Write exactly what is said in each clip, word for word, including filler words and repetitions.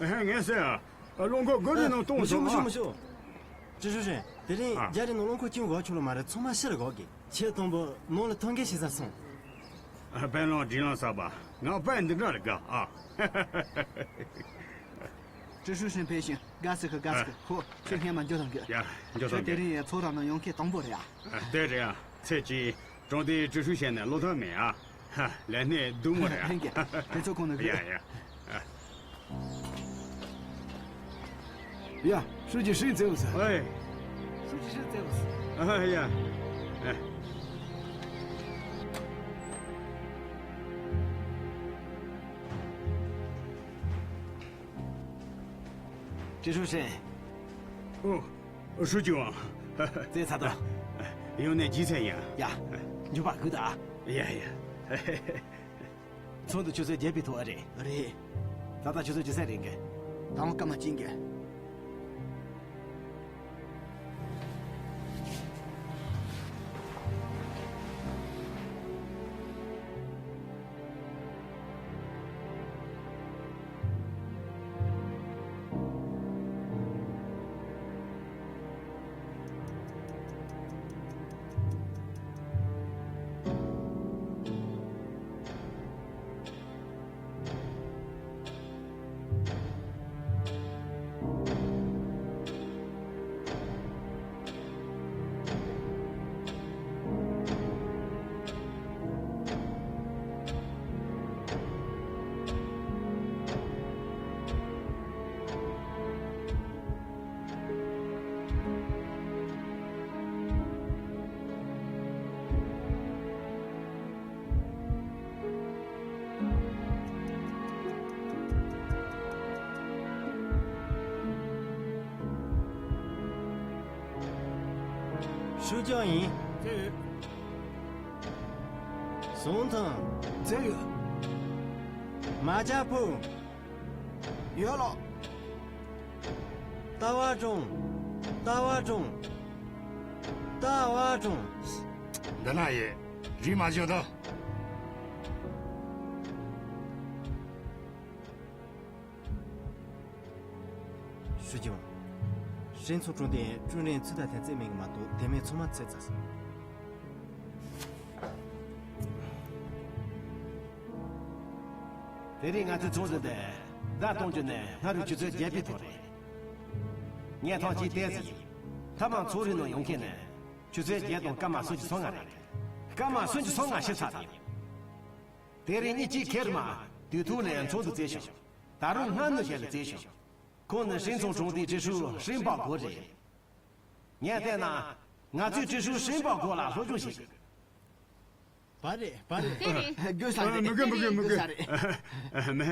ངས་ཟེར། རླངས་འཁོར་སྒོ་རའི་ནང་གཏོང་མི་ཤོག་སོང་མི་ཤོག་ཨ། མི་ཤོག་ཀྲི་ཧྲུའུ་ཧྲན། དེ་རིང་ཨ། རྒྱ་རི་ནང་རླངས་འཁོར་ཁྱིམ་འགོག་ཆོག་ལོ་མ་རེད། ཚང་མ་ཕྱིར་འགོག་གི། ཆེས་དང་པོ་ནང་ལ་ཐོན་སྐད་བྱེད་ས་སོང་། ཨ། དཔོན་སློབ་སྒྲིག་ལམ་གསར་པ། ང་དཔེ་འདི་འདྲ་ལ་དགའ་ཨ། ཀྲི་ཧྲུའུ་ཧྲན་ཕེབས་ཤིང་དགའ་སི་ཁ་དགའ་སི་ཁ། ཧོ། ཁྱོད་སྔན་མ་འགྱོ་དང་གི། ཡ། འགྱོ་དང་གི། ཁྱོད་དེ་རིང་ཡ་ཚོགས་ར་ནང་ཡོང་མཁན་དང་པོ་རེད་ཨ། ཨ། དེ་རེད་ཨ། ཚེ་གཅིག་གྲོང་སྡེའི་ཀྲི་ཧྲུའུ་ཧྲན་ནས་བློ་ཐག་མེད་ཨ། ཧ། ལས་སྣེ་སྡུག་མོ་རེད་ཨ། ལྷན་རྒྱས་དེ་ཚོ་ཁོང་ནང་གི། ཡ་ཡ། ཨ། ཡ། ཧྲུའུ་ཅི་ཧྲིན་བཙལ་བ་ཟེར། ཨེ། ཧྲུའུ་ཅི་ཧྲིན་བཙལ་བ་ཟེར། ཨ་ཡ། ཨ། ཀྲི་ཧྲུའུ་ཧྲན། ཨོ། ཧྲུའུ་ཅི་ཝང་། བཙལ་ཚར་དོ། ཡོང་ནས་ཇི་ཚད་ཡིན། ཡ། མགྱོགས་པ་སྒུག་དང་། ཡ་ཡ། ཚོགས་འདུ་ཆུ་ཚོད་བརྒྱད་པའི་ཐོག་རེད། རེད། ད་ལྟ་ཆུ་ཚོད་ཅི་ཚད་རེད་གི། ད་རུང་སྐར་མ་གཅིག་གི། ཧྲུའུ་ཅང་ཡིན། ཟུང་ཐང་། བཙལ་ཡོད། མ་ཅག་ཕུ། ཡོད་ལོ། ཏ་བ་ཀྲུང་། ཏ་བ་ཀྲུང་། ཏ་བ་ཀྲུང་། འདི་ན་ཡོད། རིག་མ་བྱུང་དོ། ཧྲུའུ་ཅི་ཝང་། ཧྲིན་ཚོ་ཀྲུང་དེ་ཀྲུང་རིན་ཚུད་ད་ཐན་རྩེ་མིང་མ་གཏོགས་དེ་མིན་ཚང་མ་ཚེ་ཚ་སོང་། དེ་རིང་ང་ཚོའི་ཚོགས་འདུ་འདི་ཟླ་སྟོང་བཅུ་ནས་སྔ་རུ་ཆུ་ཚོད་བརྒྱད་པའི་ཐོག་རེད། ངས་ཐང་ཅིག་བལྟས་ཟིན། ཐ་མག་ཚོགས་རིགས་ནང་ཡོང་མཁན་ནི་ཆུ་ཚོད་བརྒྱད་དང་སྐར་མ་སུམ་ཅུ་སོ་ལྔ་རེད། སྐར་མ་སུམ་ཅུ་སོ་ལྔ་ཕྱིན་ཚར་ཡིན། དེ་རིང་ཉིན་གཅིག་ཁེར་མ་དུས་ཐོག་ནས་ཚོགས་འདུ་བཙལ་ཞིང་། ད་རུང་སྔ་ནུ་ཞལ་ལ་བཙལ་ཞིང་། ཁོང་ནི་ཧྲིན་ཚོང་གྲོང་སྡེའི་ཀྲི་ཧྲུའུ་ཧྲིན་པ་གོ་རེད། ངས་བལྟས་ན། ང་ཚོས་ཀྲི་ཧྲུའུ་ཧྲིན་པ་གོ་ལ་སློབ་སྦྱོང་བྱེད་དགོས། བ་རེད་བ་རེད། དེ་རེད། དགོས་ས་རེད། མི་དགོས་མི་དགོས་མི་དགོས། དགོས་ས་རེད།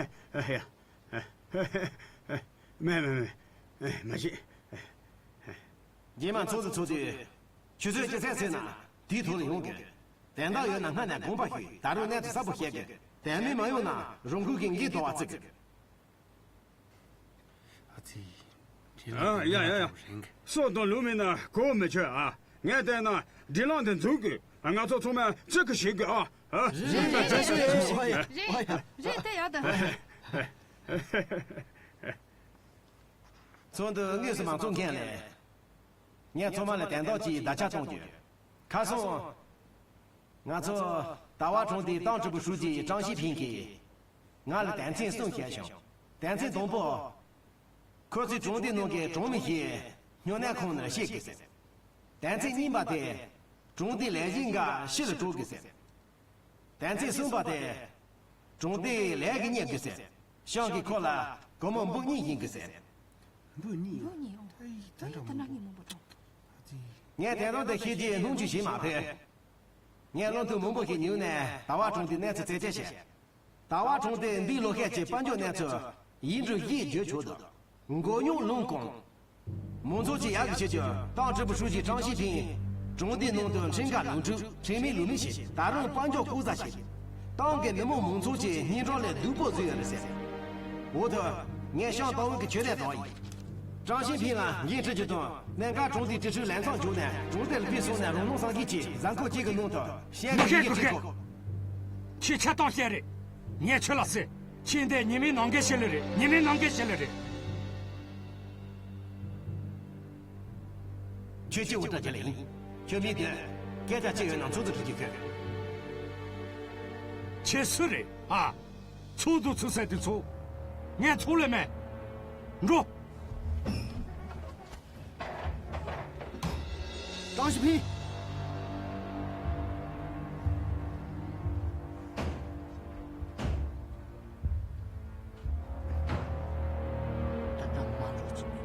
མེད། ཡ། མེད་མེད་མེད། མ་བྱེད། རྗེས་མ་ཚོགས་སུ་ཚོགས་དུས། ཆུ་ཚོད་ཅི་ཚད་ཚེ་ན་དེའི་ཐོག་ལ་ཡོང་དགོས། དོན་དག་ཡོད་ན་སྔ་ནས་དགོངས་པ་ཞུས། ད་རུང་གནས་ཚུལ་གསལ་པོ་བཤད་དགོས། དོན་མེད་མ་ཡོང་ན་རང་འགུལ་གྱིས་འགན་དོར་བ་བརྩི་དགོས། ཨ་ཙི། ཨ། ཡ་ཡ་ཡ། སྲོག་དང་ལུས་མེད་ན་གོ་མི་ཆོད་ཨ། ངས་བལྟས་ན་སྒྲིག་ལམ་འདི་འཛུགས་དགོས། ང་ཚོ་ཚང་མས་གཅིག་གི་བྱེད་དགོས་ཨ། ཨ། རེད་རེད་རེད་རེད་རེད། དེ་ཡག་ད། ཚོགས་འདུ་དངོས་སུ་མ་ཚོགས་མཁན་ལས། ངས་ཚང་མ་ལ་དོན་དག་ཅིག་བརྡ་ཁྱབ་གཏོང་རྒྱུ། ཁ་སང་། ང་ཚོ་ཟླ་བ་གྲོང་སྡེའི་ཏང་ཀྲི་པུའུ་ཧྲུའུ་ཅི་ཀྲང་ཞི་ཕིང་གིས་ང་ལ་དོན་ཚན་གསུམ་བཤད་བྱུང་། དོན་ཚན་དང་པོ། ཁོ་ཚོས་གྲོང་སྡེ་ནང་གི་གྲོང་མི་ཞིག་སྨྱོ་ནད་ཁང་ནང་བསྐྱལ་དགོས་ཟེར། དོན་ཚན་གཉིས་པ་དེ། གྲོང་སྡེའི་ལས་བྱེད་འགའ་ཕྱི་ལ་སྤྲོད་དགོས་ཟེར། དོན་ཚན་གསུམ་པ་དེ། གྲོང་སྡེའི་ལས་ཀྱི་གཉེར་དགོས་ཟེར། ཤང་གིས་ཁོ་ལ་སྒོར་མོ་འབུམ་གཉིས་སྦྱིན་དགོས་ཟེར། འབུམ་གཉིས། འབུམ་གཉིས་ཨང་། ད་ལྟ་ངས་མང་པོ་བཏང་། ངས་དོན་དག་འདི་ཤེས་རྗེས་སྣང་ཆུང་བྱེད་མ་ཕོད། ངས་བློ་མཐུན་མང་པོ་ཞིག་ཉུལ་ནས་ཟླ་བ་གྲོང་སྡེའི་གནས་ཚུལ་རྩད་གཅོད་བྱས། ཟླ་བ་གྲོང་སྡེའི་འདིའི་ལོ་ཤས་ཀྱི་དཔལ་འབྱོར་གནས་ཚུལ་ཡིག་འབྲུ་བཞིས་བརྗོད་ཆོག་འདུག་མགོ་རྙོག་ལངས་གོང་། མང་ཚོགས་ཀྱི་ཡག་གི་ཆེད་དུ་ཏང་ཀྲི་པུའུ་ཧྲུའུ་ཅི་ཀྲང་ཞི་ཕིང་གྲོང་སྡེའི་ནང་དུ་ཁྲིམས་འགལ་ལུགས་འཁྲུག་ཁྲིམས་མེད་ལུགས་མེད་བྱས། ད་རུང་དཔལ་འབྱོར་ལྐོག་ཟ་བྱས། ཏང་གི་མི་མང་མང་ཚོགས་ཀྱི་སྙིང་གྲོགས་ལས་སྡུག་པོ་བཟོས་ཡོད་རེད་ཟེར། འོ་ཐུག་ངས་ཤང་ཏང་ཨུད་ཀྱི་ཆོས་དད་དང་ཡིན། ཀྲང་ཞི་ཕིང་ལ་འགན་འཁྲི་རྒྱུ་དང་གནད་འགག་གྲོང་སྡེའི་ཀྲི་ཧྲུའུ་ལམ་སང་བྱུང་ནས་གྲོང་སྡེ་ལ་ཕེབས་སོང་ནས་རང་སྣང་བསམ་ཤེས་ཀྱིས་གཟའ་འཁོར་གཅིག་གི་ནང་དུ་བཤད་མི་ཀྱི་ཤེས་ཡིག་ཀྱི་ཁྲིད་དགོས། ཁྱེད་ཆགས་སྡང་བཤད་རེད། ངས་ཁྱོད་ལ་ཟེར། ཁྱེད་འདི་ཉི་མའི་ནང་འགལ་བྱེད་ལེ་རེད། ཉི་མའི་ནང་འགལ་བྱེད་ལེ་རེད། ཁྱོད་ཅི་འུ་ཏྲ་རྒྱ་ལ་ཡིན། ཁྱོད་མི་འདི་སྐད་ཆ་ཅི་ཡོད་ན་ཚོགས་འདུ་ཁྲིད་ཀྱི་ཁྱོད། ཁྱེད་སུ་རེད་ཨ། ཚོགས་འདུ་ཚུགས་ས་དེ་ཚོགས། ངས་ཚོགས་ལེ་མེད། འགྲོ། ཀྲང་ཞི་ཕིན། ད་ལྟ་མ་འགྲོ་ཅི་མེད།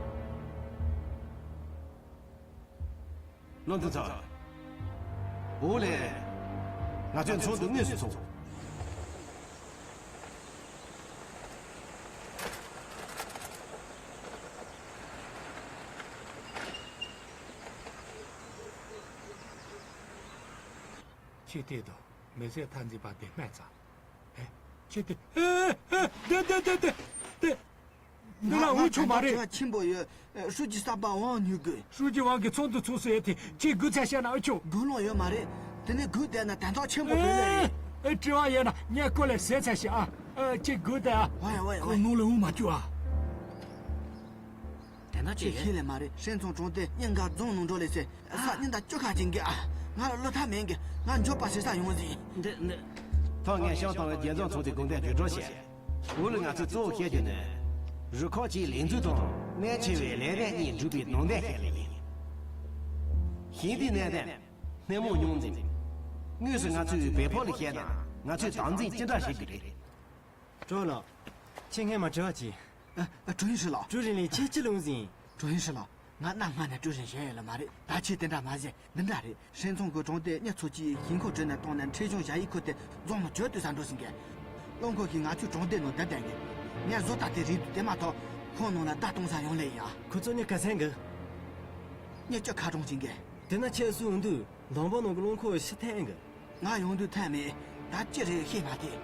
བློ་མཐུན་ཚོ། འོ་ལེ། ང་ཚོས་ཚོགས་འདུ་དངོས་སུ་ཚོགས། ཁྱེད་དེ་དང་མི་ཚེ་མཐའ་མཛེས་པ་དེ་སྨན་ཚ། ཨེ། ཁྱེད་དེ། ཨེ་ཨེ། དེ་དེ་དེ་དེ་དེ། འདི་ལ་འུ་ཆོ་མ་རེད། ང་ང་ཆེན་པོ་ཡོད། ཧྲུའུ་ཅི་གསར་པ་ཝང་ཉུ་དགོས། ཧྲུའུ་ཅི་ཝང་གི་ཚོགས་འདུ་ཚོགས་སའི་དེ་ཁྱེད་དགོས་ཚད་བཤད་ན་འུ་ཆོ། དགོས་ལོང་ཡོད་མ་རེད། དེ་ནས་དགོས་བསྡད་ན་དན་ཐོག་ཆེན་པོ་དགོས་ལེ་རེད། ཨེ། དྲི་བ་ཡོད་ན་ངས་སྐོར་ལས་ཟས་ཚད་ཤིག་ཨ། ཨེ། ཁྱེད་དགོས་བསྡད་ཨ། ཝའི་ཝའི་ཝའི། ཁོ་ནང་ལ་འུ་མ་བཅུག་ཨ། དེ་འདྲ་ཅིག་ཤེས་ལེ་མ་རེད། ཧྲེན་ཚོང་གྲོང་སྡེ་གཉིས་ཀ་རྫོང་ནང་འགྲོ་ལེ་ཟེར། ས་གཉིས་དང་བཅུ་ཁ་ཅིག་འགི་ཨ། ང་ལ་བློ་ཐབས་མེད་གི། ང་འབྱོར་པ་ཟེར་ས་ཡོང་ཟིན། འདི་འདི། ཐོག་ངས་ཤང་ཏང་བའི་རྒྱལ་འཛོམས་ཚོགས་སྡེ་དགོངས་དོན་བརྗོད་སྒྲོག་བྱས། འོ་ལེ། ང་ཚོས་གཙོ་བོ་བཤད་རྒྱུ་ནི། རུ་ཁག་གཅིག་ལས་འཛུལ་དང་གནད་ཆེ་བའི་ལས་རིགས་གཉིས་འགྲུབ་པའི་ནང་དོན་བཤད་ལེ་ཡིན། ཞིང་སྡེའི་གནད་དོན་སྣེ་མོ་རྙོག་འཛིང་། དངོས་སུ་ང་ཚོའི་བོད་ཕོགས་ལ་བཤད་ན་ང་ཚོས་དམ་འཛིན་ཅི་འདྲ་བྱེད་དགོས་རེད། ཀྲོའུ་ལགས། ཁྱེད་སྔས་མ་དྲི་བ་གྱིས། ཨ། ཨ། ཀྲོའུ་ཡིན་ཧྲི་ལགས། ཀྲོའུ་རིན་ལིན་ཁྱེད་ཅི་ལ་འོང་ཟིན། ཀྲོའུ་ཡིན་ཧྲི་ལགས། ང་གནའ་སྔ་ནས་ཀྲོའུ་རིན་ཞེས་ཡོད་ལ་མ་རེད། ད་ཁྱེད་དེ་འདྲ་མ་ཟེར། འདི་འདྲ་རེད། ཧྲེན་ཚོང་གི་གྲོང་སྡེ་གཉིས་ཚོ་གཅིག་ཞིང་ཁོག་བྲོས་ནས་བཏང་ནས་འཕྲེད་གཞུང་བཞག་ཡིག་ཁུར་ཏེ་རྫོང་ནང་བྱོས་དུས་ས་འགྲོ་ཟིན་གས། བློན་ཁོ་གིས་ང་ཚོའི་གྲོང་སྡེ་ནང་བསྡད་བསྡད་གས། ངས་བཟོ་ལྟ་དེ་རིག་དུས་དེ་མ་ཐོག་ཁོང་ནང་ལ་བརྡ་གཏོང་ས་ཡོང་ལེ་ཡིན་ཨ། ཁོ་ཚོ་གཉིས་ག་ཚད་འགི། གཉིས་བཅུ་ཁ་གྲོང་ཟིན་གས། དེ་ན་ཁྱེད་སུ་འོང་དུས་ལམ་བར་ནང་གི་བློན་ཁོ་ཤི་ཐལ་འགི། ང་ཡོང་དུས་ཐལ་མེད། ད་ཅི་རེད་ཤེས་མ་ཐལ།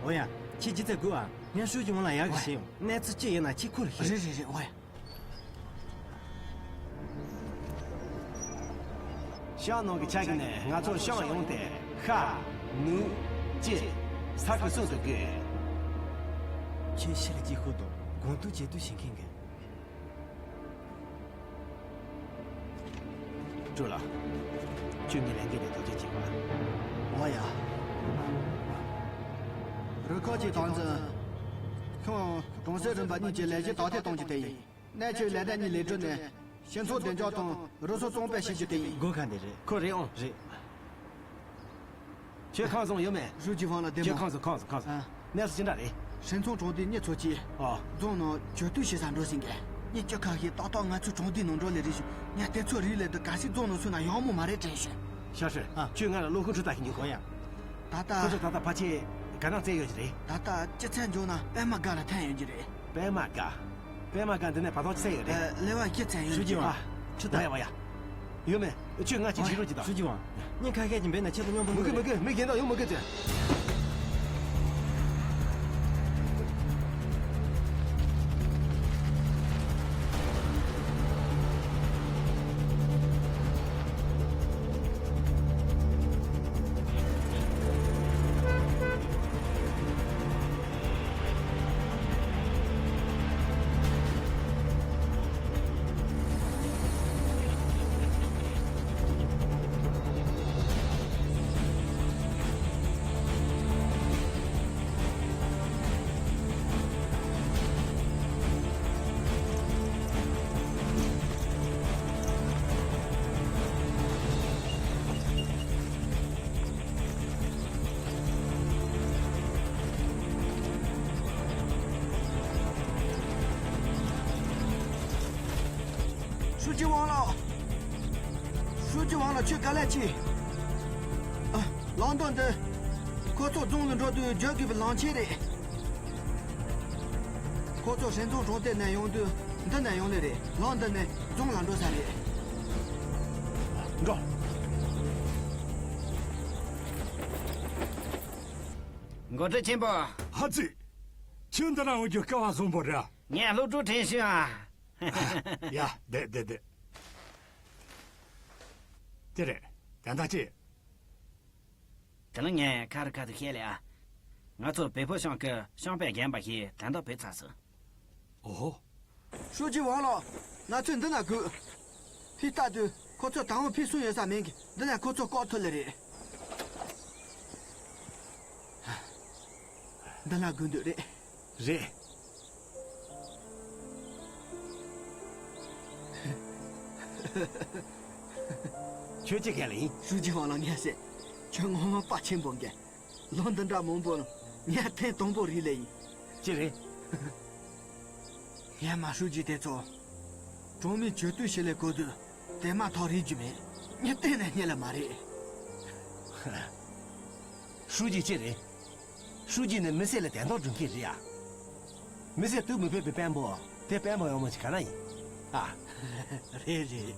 འོ་ཡ། ཁྱེད་ཅི་ཚད་དགོས་ཨ། ངས་ཧྲུའུ་ཅི་ཝང་ལ་ཡག་གི་ཨོ་ཡ། ཞིག་ཡོང་། གནས་ཚུལ་ཅི་ཡིན་ན་ཁྱེད་ཁོ་ལ་ཤོད། རེད་རེད་རེད། འོ་ཡ། ཤང་ནང་གི་ཆ་གི་ནས་ང་ཚོ་ཤང་ཡོང་སྟེ་ཤ། ནུ། ཅི། ས་ཁུ་སོགས་དུ་དགོས། ཁྱེད་ཤི་ལ་ཅི་ཤོད་དང་དགོངས་དུ་བྱེད་དུ་ཞིག་མཁན་གི། ཀྲུའུ་ལགས། ཁྱོད་ངའི་ལས་འགན་དེ་ཐག་གཅོད་བྱེད་པ། འོ་ཡ། རུ་ཁག་ཅིག་བཏང་ཚུན། ཁྱོད་གྲོང་གསེབ་རིམ་པ་གཉིས་ཀྱི་ལས་གཞི་དག་ཐེར་གཏོང་རྒྱུ་དེ་ཡིན། གནད་ཆེ་བའི་ལས་སྡེ་གཉིས་ལས་གྲུབ་ནས། སྤྱི་ཚོགས་བདེ་འཇགས་དང་རུ་སོགས་གཙང་པ་བྱེད་རྒྱུ་དེ་ཡིན། སྒོ་ཁ་འདི་རེད། ཁོ་རེད་ཨང་། རེད། ཁྱོད་ཁམས་བཟང་ཡོད་མེད། ཧྲུའུ་ཅི་ཝང་ལ་བདེ་ཁྱོད་མོ། ཁམས་བཟང་ཁམས་བཟང་། ཨ། གནས་ཚུལ་ཅི་འདྲ་རེད། ཧྲེན་ཚོང་གྲོང་སྡེ་གཉིས་ཚོ་གཅིག་ཨ། རྫོང་ནང་བྱོས་དུས་ཞེ་ས་འགྲོ་ཟིན་གས། གཉིས་བཅུ་ཁ་ཤས་ཏག་ཏག་ང་ཚོའི་གྲོང་སྡེ་ནང་འགྲོ་ལེ་རེ་ཞུ། ངས་དེ་ཚོ་རིག་ལེ་དུ་ག་སྲིད་རྫོང་ནང་སོང་ན་ཡོང་མོ་མ་རེད་དྲན་ཞུ། ཤ་ཧྲི། ཨ། ཁྱོད་ང་ལ་བློ་ཁུག་ཁྲུ་ལྟ་ཞིག་ཉོ་གོ་ཡ། ད་ལྟ། ཁོ་ཚོ་ད་ལྟ་ཕལ་ཆེར་ག་ན་བཙལ་ཡོད་ཀྱི་རེད། ད་ལྟ་སྤྱི་ཚན་འཇོག་ན་པད་མ་དགའ་ལ་ཐན་ཡོད་ཀྱི་རེད། པད་མ་དགའ། པད་མ་དགའ་འདི་ནས་བར་ཐག་ཅི་ཡོད་རེད། ལེ་བ་སྐྱིད་ཚན་ཡོད་ཀྱི་རེད། ཧྲུའུ་ཅི་ཝང་། ཁྲི་ད། ཡ་ཡ། ཡོད་མེད། ཁྱོད་ང་གཅིག་བྱེད་རོགས་གྱིས་དང་། ཧྲུའུ་ཅི་ཝང་། ཉིན་ཁ་ཤས་ཀྱི་འབད་ན་ཁྱེད་ཚོ་མཉམ་པོ་མི་དགོས་མི་དགོས་མི་རྒན་དང་ཡོང་མི་དགོས་ཚེ། ཧྲུའུ་ཅི་ཝང་ལགས། ཧྲུའུ་ཅི་ཝང་ལགས་ཁྱོད་དཀའ་ལས་ཆེ། ཨ། ལམ་སྟོན་འདི། ཁོ་ཚོ་རྫོང་ལ་འགྲོ་དུས་བརྒྱུད་དགོས་པའི་ལམ་ཆེན་རེད། ཁོ་ཚོ་ཧྲེན་ཚོང་གྲོང་སྡེ་ནས་ཡོང་དུས་འདི་ནས་ཡོང་ལེ་རེད། ལམ་འདི་ནས་རྫོང་ལ་འགྲོ་ས་རེད། འགྲོ། འགོ་ཁྲིད་ཆེན་པོ། ཧ་ཙི། ཁྱོད་འདི་ན་འོང་རྒྱུ་སྐལ་བ་བཟང་པོ་རེད། ངས་སློབ་ཕྲུག་དྲན་ཤོས་ཨ། ཡ། བསྡད་བསྡད་བསྡད། དེ་རེད། ད་ལྟ་ཅི། དེ་ལ་ངས་ཁ་རི་ཁ་ཐུག་བཤད་ལེ་ཨ། ང་ཚོ་བལ་པོ་ཤང་གི་ཤང་པའི་རྒན་པ་ཞིག་དོན་དག་ཕེབས་ཚར་སོང་། ཨོ། ཧྲུའུ་ཅི་ཝང་ལགས། ང་ཚོས་འདི་ན་སྒུག་ཕྱི་ལྟ་དུས་ཁོ་ཚོ་དང་པོ་ཕེབས་སོང་ཡོད་ས་མིན་གི། འདི་ན་ཁོ་ཚོ་ལྐོག་ཐུག་ལེ་རེད། འདི་ན་སྒུག་འདོད་རེད། རེད། ཁྱོད་ཅི་ག་ལ་ཡིན། ཧྲུའུ་ཅི་ཝང་ལགས་ངས་ཟེར། ཁྱོད་ངོ་མ་དཔའ་ཆེན་པོ་འགས། ལོ་འདི་འདྲ་མང་པོ་ནང་ངས་ཐེངས་དང་པོ་རིག་ལེ་ཡིན། ཅི་རེད། ངས་མ་ཧྲུའུ་ཅི་དེ་ཚོ། གྲོང་མི་བཅོས་སྟོན་བྱེད་ལས་གོ་དུས་དེ་མ་ཐག་རིག་རྒྱུ་མེད། ངས་གཏན་ནས་རྙེད་ལེ་མ་རེད། ཧྲུའུ་ཅི་ཅི་རེད། ཧྲུའུ་ཅི་ནི་མི་སེར་ལ་དོན་དག་སྒྲུབ་མཁན་རེད་ཡ། མི་སེར་དུ་མི་ཕོད་པའི་དཔོན་པོ་དེ་དཔོན་པོ་ཡག་མོ་ཞིག་ག་ན་ཡིན། ཨ། རེད་རེད།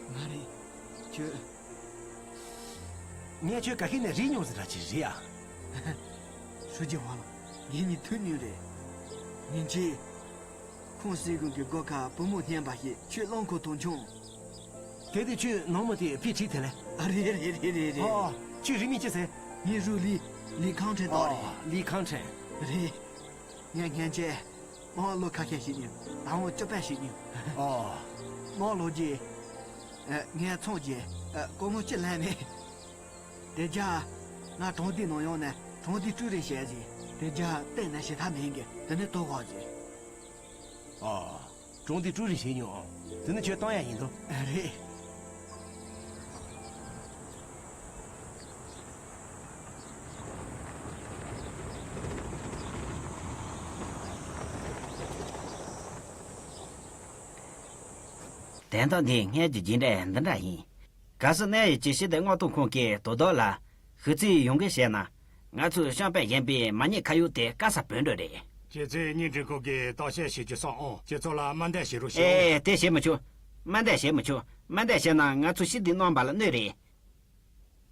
མ་རེད། ཁྱོད། ངས་ཁྱོད་ག་ཤེད་ནས་རིག་མྱོང་ཟེར་ར་ཅིག་རེད་ཡ། ཧྲུའུ་ཅི་ཝང་ལགས། ངེད་གཉིས་ཐུག་མྱོང་རེད། ཉིན་གཅིག་ཁོང་སྲིད་གཞུང་གི་སྒོ་ཁར་བུ་མོ་སྨྱོན་པ་ཞིག་ཁྱོད་རླངས་འཁོར་དང་མཆོངས། དེ་དུས་ཁྱོད་ནང་མི་དེ་ཕི་ཁྲིད་དེ་ལས། ཨ། རེད་རེད་རེད་རེད་རེད། ཨོ། ཁྱོད་རིག་མིང་ཅི་ཟེར། ངའི་རུ་ལི། ལི་ཁང་ཁྲེན་ཏོ་རེད། ཨོ། ལི་ཁང་ཁྲེན། རེད། ངས་སྔོན་ཆད་དམག་ལོ་ཁ་ཤས་ཤིག་མྱོང་། ད་དམག་བཅུ་པ་ཞིག་མྱོང་། ཨོ། དམག་ལོ་རྗེས། ཨ། ངས་ཚོང་རྒྱག་ཨ། སྒོར་མོ་གཅིག་ལེན་མེད། དེ་རྒྱ། ང་གྲོང་སྡེའི་ནང་ཡོང་ནས་གྲོང་སྡེའི་ཀྲུའུ་རེན་བྱས་ཟིན། དེ་རྒྱ་གཏན་ནས་ཞེ་དྲག་མེད་གི། དེ་ནས་དོ་བ་ཟིན། ཨོ། གྲོང་སྡེའི་ཀྲུའུ་རེན་བྱས་མྱོང་། དེ་ནི་ཁྱོད་གཏོང་ཡ་ཡིན་འདུག་ཨ། རེད། དོན་དག་འདི་སྔོན་གྱི་རྗེས་འབྲས་འདི་འདྲ་ཡིན། གལ་སྲིད་གནས་ཡུལ་གྱི་ཞི་བདེ་མངགས་གཏོང་ཁང་གིས་དོ་བདག་ལ་ཞུ་རྩིས་ཡོང་གི་བྱས་ན། ང་ཚོའི་ཤང་པའི་རྒན་པའི་མ་ཉེས་ཁ་གཡོག་དེ་དཀའ་ས་བུད་འགྲོ་རེད། ཁྱེད་ཚོས་སྙན་སྒྲོན་ཁང་གི་བརྟག་དཔྱད་བྱེད་རྒྱུ་སོང་ཨང་། ཁྱེད་ཚོ་ལ་དམའ་འབེབས་བྱེད་རོགས་བྱེད་ཨང་། ཨེ། དེ་བྱེད་མི་ཆོག་དམའ་འབེབས་བྱེད་མི་ཆོག་དམའ་འབེབས་བྱས་ན་ང་ཚོ་ཞི་བདེ་རྣམ་པ་ལ་གནོད་རེད།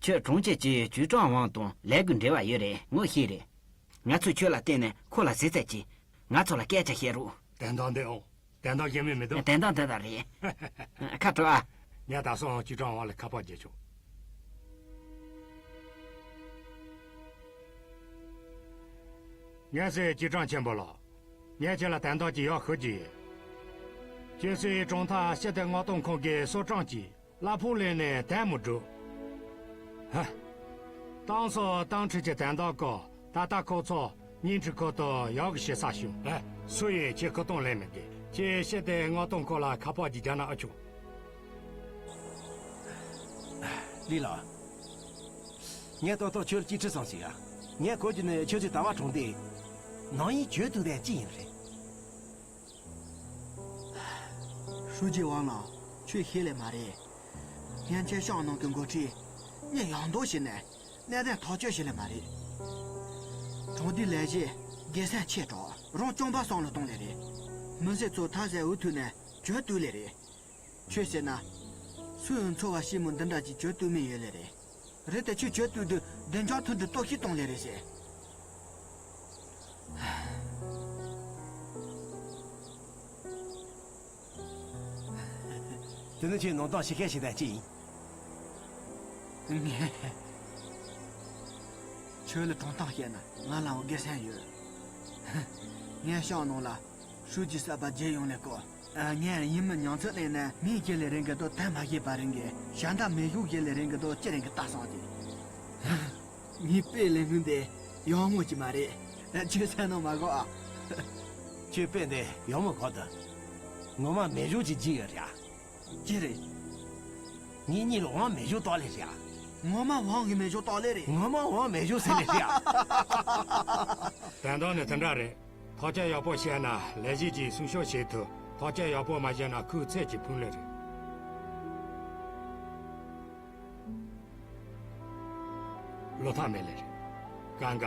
ཁྱོད་གྲོང་ཁྱེར་གྱི་ཅུས་ཀྲང་ཝང་དང་ལས་འགུལ་འབྲེལ་བ་ཡོད་རེད། ངོ་ཤེས་རེད། ང་ཚོས་ཁྱོད་ལ་བརྟེན་ནས་ཁོ་ལ་གཟིགས་ཚད་ཀྱིས་ང་ཚོ་ལ་སྐད་ཆ་བཤད་རོགས། དོན་དག་འདི་ཨང་། དོན་དག་གཞན་མི་མི་འདུག་དོན་དག་འདི་ལྟར་རེད། ཁ་དྲོ་ཨ། ངས་ད་སོང་ཅུས་ཀྲང་ཝང་ལ་ཁ་པར་བརྒྱབ་ཆོག་ངས་ཟེར། ཅུས་ཀྲང་ཆེན་པོ་ལགས། ངས་ཁྱེད་ལ་དོན་དག་ཅིག་ཡག་ཤོད་ཀྱི་ཡོད། ཁྱེད་ཚོའི་གྲོང་མཐའ་ཞི་བདེ་མངགས་གཏོང་ཁང་གི་སོ་ཀྲང་གིས་གླ་ཕོགས་ལེན་ནས་དལ་མོ་བསྒྲུབས། ཧ། ཏང་སྲོལ་དམ་ཁྲིད་ཀྱི་དོན་དག་གོ། ད་ལྟ་ཁོ་ཚོ་བརྙན་འཕྲིན་ཁང་དུ་ཡག་གི་བྱེད་ས་བྱུང་། ཨེ། སུ་ཡིས་ཁྱེད་ཁ་གཏོང་ལེན་མི་དགོས། ཁྱེད་ཞི་བདེ་མངགས་གཏོང་ཁང་ལ་ཁ་པར་ཅིག་རྒྱག་ན་ཨ་ཆོག་ལི་ལགས། ངས་ཏོག་ཏོག་ཁྱོད་ལ་ཅིག་དྲི་སོང་ཞིག་ཨ། ངས་གོ་རྒྱུ་ནི་ཁྱོད་ཚོས་ཟླ་བ་གྲོང་སྡེའི་ནང་ཡིན་བཅོས་གཏུག་དེ་ཅི་ཡིན་རེད། ཧྲུའུ་ཅི་ཝང་ལགས། ཁྱོད་ཤེས་ལེ་མ་རེད། སྔོན་ཆད་ཤང་ནང་གི་འགོ་ཁྲིད་མི་ཡག་མདོག་བྱས་ནས་གནད་དོན་ཐག་གཅོད་བྱེད་ལེ་མ་རེད། གྲོང་སྡེའི་ལས་བྱེད་སྒེར་སེམས་ཆེ་དྲགས། རང་རྐྱང་པ་བསམ་བློ་གཏོང་ལེ་རེད། མི་སེར་ཚོ་ཐབས་ཟད་འུ་ཐུག་ནས་བཅོས་གཏུག་ལེ་རེད། ཁྱོད་ཟེར་ན། སུས་འཚོ་བ་ཞིབ་མོ་འདི་འདྲ་ཅིག་བཅོས་གཏུག་མི་ཡོད་ལེ་རེད། རེད་དེ་ཁྱོད་བཅོས་གཏུག་དུས་བདེ་འཇགས་མཐུན་སྒྲིལ་གཏོར་བཤིག་གཏོང་ལེ་རེད་ཟེར། དེ་ནི་ཁྱོད་ནང་དོན་ཤེས་མཁན་ཞིག་དང་གཅིག་ཡིན། ངས་ཁྱོད་ལ་དྲང་གཏམ་བཤད་ན་ང་ལའང་དགེ་མཚན་ཡོད། ངས་ཤང་ནང་ལ་ཧྲུའུ་ཅི་གསར་པ་བརྗེ་ཡོང་ལེ་སྐོར། ངས་ཡིན་མིན་མྱོང་ཚོར་གླེང་ནས་མིང་བརྗེ་ལེ་རན་གི་འདུག་དོན་མ་ཤེས་པ་རང་གི་ཞལ་འདབ་མེ་ཤུགས་བརྗེ་ལེ་རན་གི་འདུག་ཅི་རན་གི་ལྟ་སོང་ཅིག་ངའི་དཔེ་ལེན་ལུགས་འདི་ཡག་མོ་ཅིག་མ་རེད། ཁྱོད་སེམས་ནང་མ་དགོས་ཨ། ཁྱོད་དཔེ་འདི་ཡག་མོ་གོ་འདུག་ངོ་མ་མེ་ཤུགས་ཅིག་བརྗེ་ཡོད་རེད་ཨ། ཅི་རེད། ངེད་གཉིས་ལ་ཝང་མེ་ཤུགས་གཏོར་ལེ་རེད་ཨ། ངོ་མ་ཝང་གི་མེ་ཤུགས་གཏོར་ལེ་རེད། ངོ་མ་ཝང་མེ་ཤུགས་ཟེར་ལེ་རེད་ཨ། དོན་དག་ནི་དེ་འདྲ་རེད། ཐག་གཅོད་ཡག་པོ་བྱས་ན་ལས་གཞི་གཅིག་སྲུང་སྐྱོབ་བྱེད་ཐུབ། ཐག་གཅོད་ཡག་པོ་མ་བྱས་ན་ཁོའི་ཚད་ཀྱིས་ཕུང་ལེ་རེད། བློ་ཐག་མེད་ལེ་རེད། གང་ག་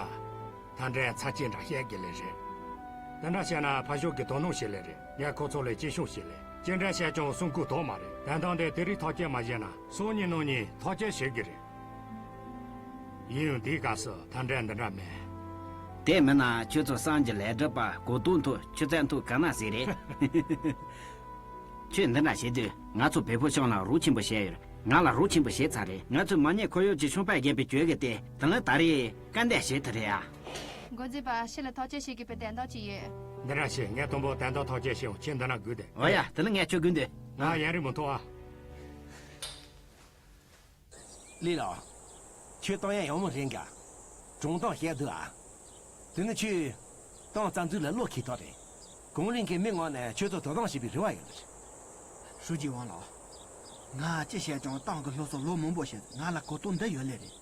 མཐའ་འབྲས་ཚ་གྱེས་འདྲ་བཤད་དགོས་ལེ་རེད། དེ་འདྲ་བྱས་ན་ཕར་ཕྱོགས་ཀྱིས་དོ་སྣང་བྱེད་ལེ་རེད། ངས་ཁོ་ཚོ་ལ་གཅེས་སྐྱོང་བྱེད་ལེ། ཅི་འདྲ་བྱས་ཀྱང་སྲུང་སྐུལ་དོགས་མ་རེད། དོན་དག་འདི་དེ་རིང་ཐག་གཅོད་མ་བྱས་ན་སང་ཉིན་གནངས་ཉིན་ཐག་གཅོད་བྱེད་དགོས་རེད། ཡིན་ཡང་འདིའི་སྐབས་སུ་མཐའ་འབྲས་འདི་འདྲ་མེད། དེ་མིན་ན་ཁྱོད་ཚོ་སང་གི་ལས་སྒྲུབ་པ་གོ་རྟོགས་མཐོ་ཆུ་ཚད་མཐོ་ག་ན་ཟིག་རེད། ཁྱོད་འདི་འདྲ་བྱེད་དུས་ང་ཚོ་བལ་པོ་ཤང་ལ་རོགས་ཆེན་པོ་བྱས་ཡོད། ང་ལ་རོགས་ཆེན་པོ་བྱས་ཚར་རེད། ང་ཚོས་མ་ཉེས་ཁོར་ཡུག་གི་ཆུང་པ་རྒྱལ་པོའི་གྱོད་གི་སྟེ་དེ་ལ་ད་རེས་སྐལ་འདེད་བྱེད་ཐུབ་རེད་ཨ། འགོ་འཛིན་པ་ཕྱི་ལ་ཐག་གཅོད་བྱེད་དགོས་པའི་དོན་དག་ཅིག་ཡོད། འདི་འདྲ་བྱེད། ངས་དང་པོ་དོན་དག་ཐག་གཅོད་བྱེད་འོང་། ཁྱེད་འདི་ན་སྒུག་སྡོད། འོ་ཡ། དེ་ལ་ངས་ཁྱོད་སྒུག་འདུག་ང་ཡར་རེ་མི་ཐོག་ཨ། ལི་ལགས། ཁྱོད་ཏང་ཡ་ཡག་མོ་རེད་འགའ། གྲོང་ཏང་བཤད་འདུག་ཨ། དེ་ནི་ཁྱོད་ཏང་རྩ་འཛུགས་ལ་བློ་འཁེལ་ཐོག་རེད། གོང་རིམ་གྱི་མི་ངོ་ནས་ཁྱོད་ཚོ་དོ་དམ་བྱེད་པའི་རེ་བ་ཡོད་རེད། ཧྲུའུ་ཅི་ཝང་ལགས། ང་ཅི་བཤད་ཀྱང་ཏང་གི་སློབ་གསོ་ལོ་མང་པོ་བྱས། ང་ལ་གོ་རྟོགས་འདི་ཡོད་ལེ་རེད།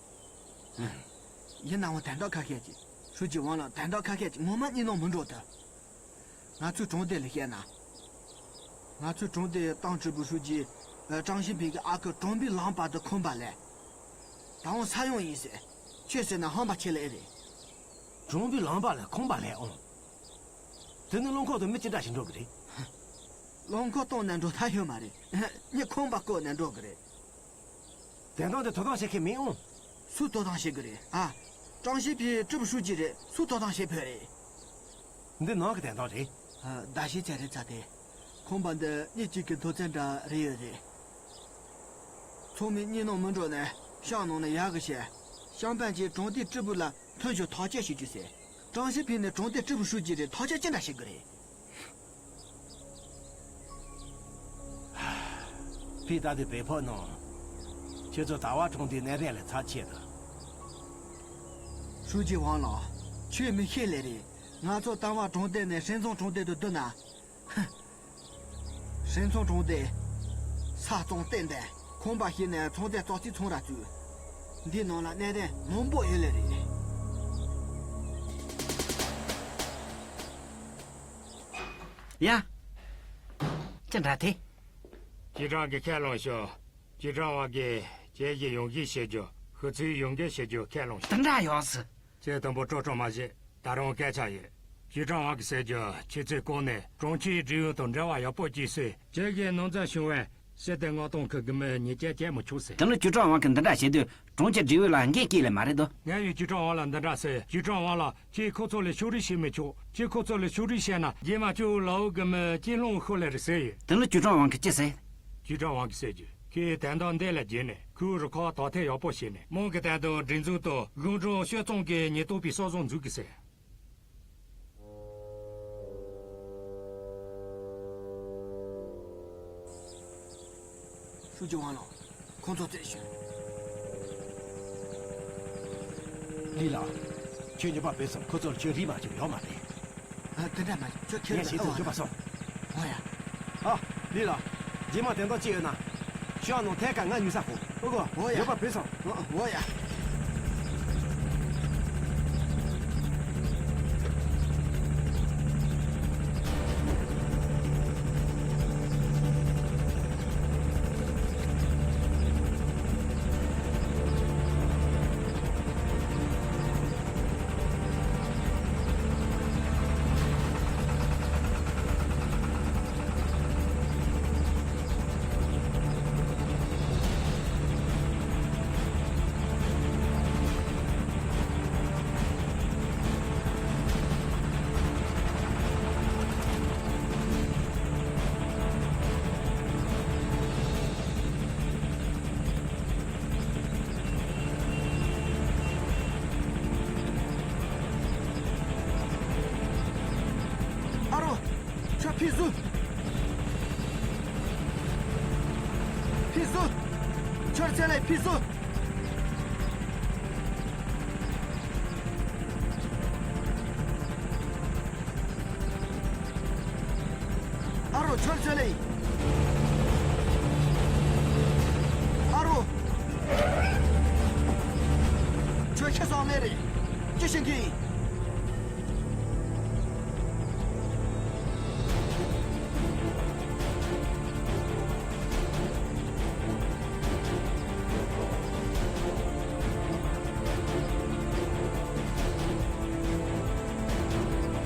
ཡིན་ནའང་དོན་དག་ཁ་ཤས་ཅིག་ཧྲུའུ་ཅི་ཝང་ལགས། དོན་དག་ཁ་ཤས་ཅིག་ངོ་མ་གཉིད་ནང་མི་འགྲོ་ཐལ། ང་ཚོའི་གྲོང་སྡེ་ལ་བཤད་ན། ང་ཚོའི་གྲོང་སྡེའི་ཏང་ཀྲི་པུའུ་ཧྲུའུ་ཅི་ཀྲང་ཞི་ཕིང་གི་ཨ་ཁུ་ཀྲོང་པི་ལང་པ་དེ་ཁོམ་པ་ལས། ད་འོང་ས་ཡོང་ཡིན་ཟེར། ཁྱོད་ཟེར་ན་ཧམ་པ་ཆེ་ལེ་རེད། ཀྲོང་པི་ལང་པ་ལས་ཁོམ་པ་ལས་འོང་། དེ་ནི་རླངས་འཁོར་དུ་མི་ཅི་འདྲ་ཞིག་འགྲོ་གི་རེད། རླངས་འཁོར་བཏང་ནས་འགྲོ་ཐབས་ཡོད་མ་རེད། མི་ཁོམ་པ་བསྐོར་ནས་འགྲོ་གི་རེད། དོན་དག་འདི་དོ་དམ་བྱེད་མཁན་མིན་འོང་། སུས་དོ་དམ་བྱེད་དགོས་རེད་ཨ། ཀྲང་ཞི་ཕིང་ཀྲི་པུའུ་ཧྲུའུ་ཅི་རེད། སུས་དོ་དམ་བྱེད་ཕོད་རེད། འདི་ནང་གི་དོན་དག་རེད། ཨ། ཟླ་ཕྱེད་ཙམ་རེད་ཚར་ཏེ། ཁོམ་པ་འདི་གཉིད་སྐྱིད་ཀྱི་མཐོ་ཚད་འདྲ་རེད་ཡོད་རེད། ཚང་མས་གཉིད་ནང་མི་འགྲོ་ནས་ཤང་ནང་ནས་ཡག་གི་བཤད། ཤང་པན་གྱིས་གྲོང་སྡེའི་ཀྲི་པུའུ་ལ་མཐུན་ཞུ་ཐག་གཅོད་བྱེད་རྒྱུ་ཟེར། ཀྲང་ཞི་ཕིང་ནི་གྲོང་སྡེའི་ཀྲི་པུའུ་ཧྲུའུ་ཅི་རེད། ཐག་གཅོད་ཅི་འདྲ་བྱེད་དགོས་རེད། ཕི་ད་དེ་བེ་ཕོ་ནང་། ཁྱེད་ཚོ་ཟླ་བ་གྲོང་སྡེའི་གནད་དོན་ལ་ཚབ་ཆེ་དང་། ཧྲུའུ་ཅི་ཝང་ལགས། ཁྱོད་མི་ཤེས་ལེ་རེད། ང་ཚོ་ཟླ་བ་གྲོང་སྡེ་ནས་ཧྲིན་ཚང་གྲོང་སྡེ་དུ་བསྡུ་ན། ཧྲིན་ཚང་གྲོང་སྡེ། ས་གཙང་ཏན་ཏན། ཁོམ་པ་ཞིག་ནས་ཚོང་རྫས་ཙག་ཙིག་ཚོང་ར་བཙུགས། འདི་ནང་ལ་གནད་དོན་མང་པོ་ཡོད་ལེ་རེད། ཡ། ཅི་འདྲ་དེ། ཅི་ཀྲང་གིས་ཁས་བླངས་ཤོག་ཅི་ཀྲང་བ་གིས་ཇེ་ཞི་ཡོང་རྒྱུ་བྱེད་རྒྱུ། ཧུ་ཚུའི་ཡོང་རྒྱུ་བྱེད་རྒྱུ་ཁས་བླངས་ཤོག་དེ་འདྲ་ཡོང་སྲིད། ཁྱེད་དང་པོ་སྤྲོ་སྤྲོ་མ་བྱེད། ད་རུང་སྐད་ཆ་ཡོད། ཅི་ཀྲང་བ་གིས་ཟེར་རྒྱུ། ཁྱེད་ཚོས་གོང་ནས་གྲོང་ཁྱེར་སྒྲིག་ཡུལ་དང་འབྲེལ་བ་ཡག་པོ་བྱེད་སྲིད། ཁྱེད་ཀྱིས་ནང་འཛུལ་བྱུང་བའི་སྲིད་དོན་མངགས་གཏོང་ཁུལ་གྱི་མི་ཉེས་ཆད་བཅད་མི་ཆོག་ཟེར། དེ་ནི་ཅི་ཀྲང་བ་གིས་འདི་འདྲ་བྱེད་དུས་གྲོང་ཁྱེར་སྒྲིག་ཡུལ་ལ་འགན་བཀལ་ལེ་མ་རེད་དོ། ངས་ཡང་ཅི་ཀྲང་བ་ལ་འདི་འདྲ་ཟེར། ཅི་ཀྲང་བ་ལ། ཁྱེད་ཁོ་ཚོ་ལ་ཕྱོགས་རིས་བྱེད་མི་ཆོག་ཁྱེད་ཁོ་ཚོ་ལ་ཕྱོགས་རིས་བྱས་ན་རྗེས་མ་ཅོའུ་ལའོ་གི་མི་ཅི་ལོང་ཤོར་ལེ་རེད་ཟེར་ཡོད། དེ་ནི་ཅི་ཀྲང་བ་གིས་ཅི་ཟེར། ཅི་ཀྲང་བ་གིས་ཟེར་རྒྱུ། ཁོས་དོན་དག་འདི་ལ་བརྒྱུད་ནས་ཁོའི་རུ་ཁག་དག་ཐེར་ཡག་པོ་བྱས་ནས་དམངས་ཀྱི་དོན་དུ་སྒྲིག་འཛུགས་དང་དགུང་གྲངས་ཤོད་ཚོང་གི་ཉེན་རྟོག་པའི་གསོ་བཟང་འཛུགས་ཀྱི་ཟེར། ཧྲུའུ་ཅི་ཝང་ལགས། ཁོང་ཚོ་བཙལ་ཞུ། ལི་ལགས། ཁྱོད་ཉོ་པ་བུད་སོང་། ཁོ་ཚོར་ཁྱོད་རིག་མ་བྱུང་ཡོད་མ་རེད། ཨ། དེ་འདྲ་མ་རེད། ཁྱོད་ཁྱེད་ངས་ལ་བྱས་ཙང་ཨ་ཡོད་པ་སོང་། འོ་ཡ། ཨ། ལི་ལགས། རྗེས་མ་དོན་དག་ཅི་ཡོད་ན། ཤོག་ནང་ཐད་ཀ་ང་ཉུལ་ས་ཁོ། ཨོ་གོ། འོ་ཡ། ཡོད་པ་བུད་སོང་། འོ་ཡ། ཨ་རོ། ཁྱོད་ཕྱིས་སུ། ཕྱིས་སུ། ཁྱོད་ཚེ་ལས་ཕྱིས་སུ། ཨ་རོ། ཁྱོད་ཚེ་ལས། ཨ་རོ། ཁྱོད་ཁྱེད་སོང་ནས་རེད། ཅི་ཤེས་ཀྱི།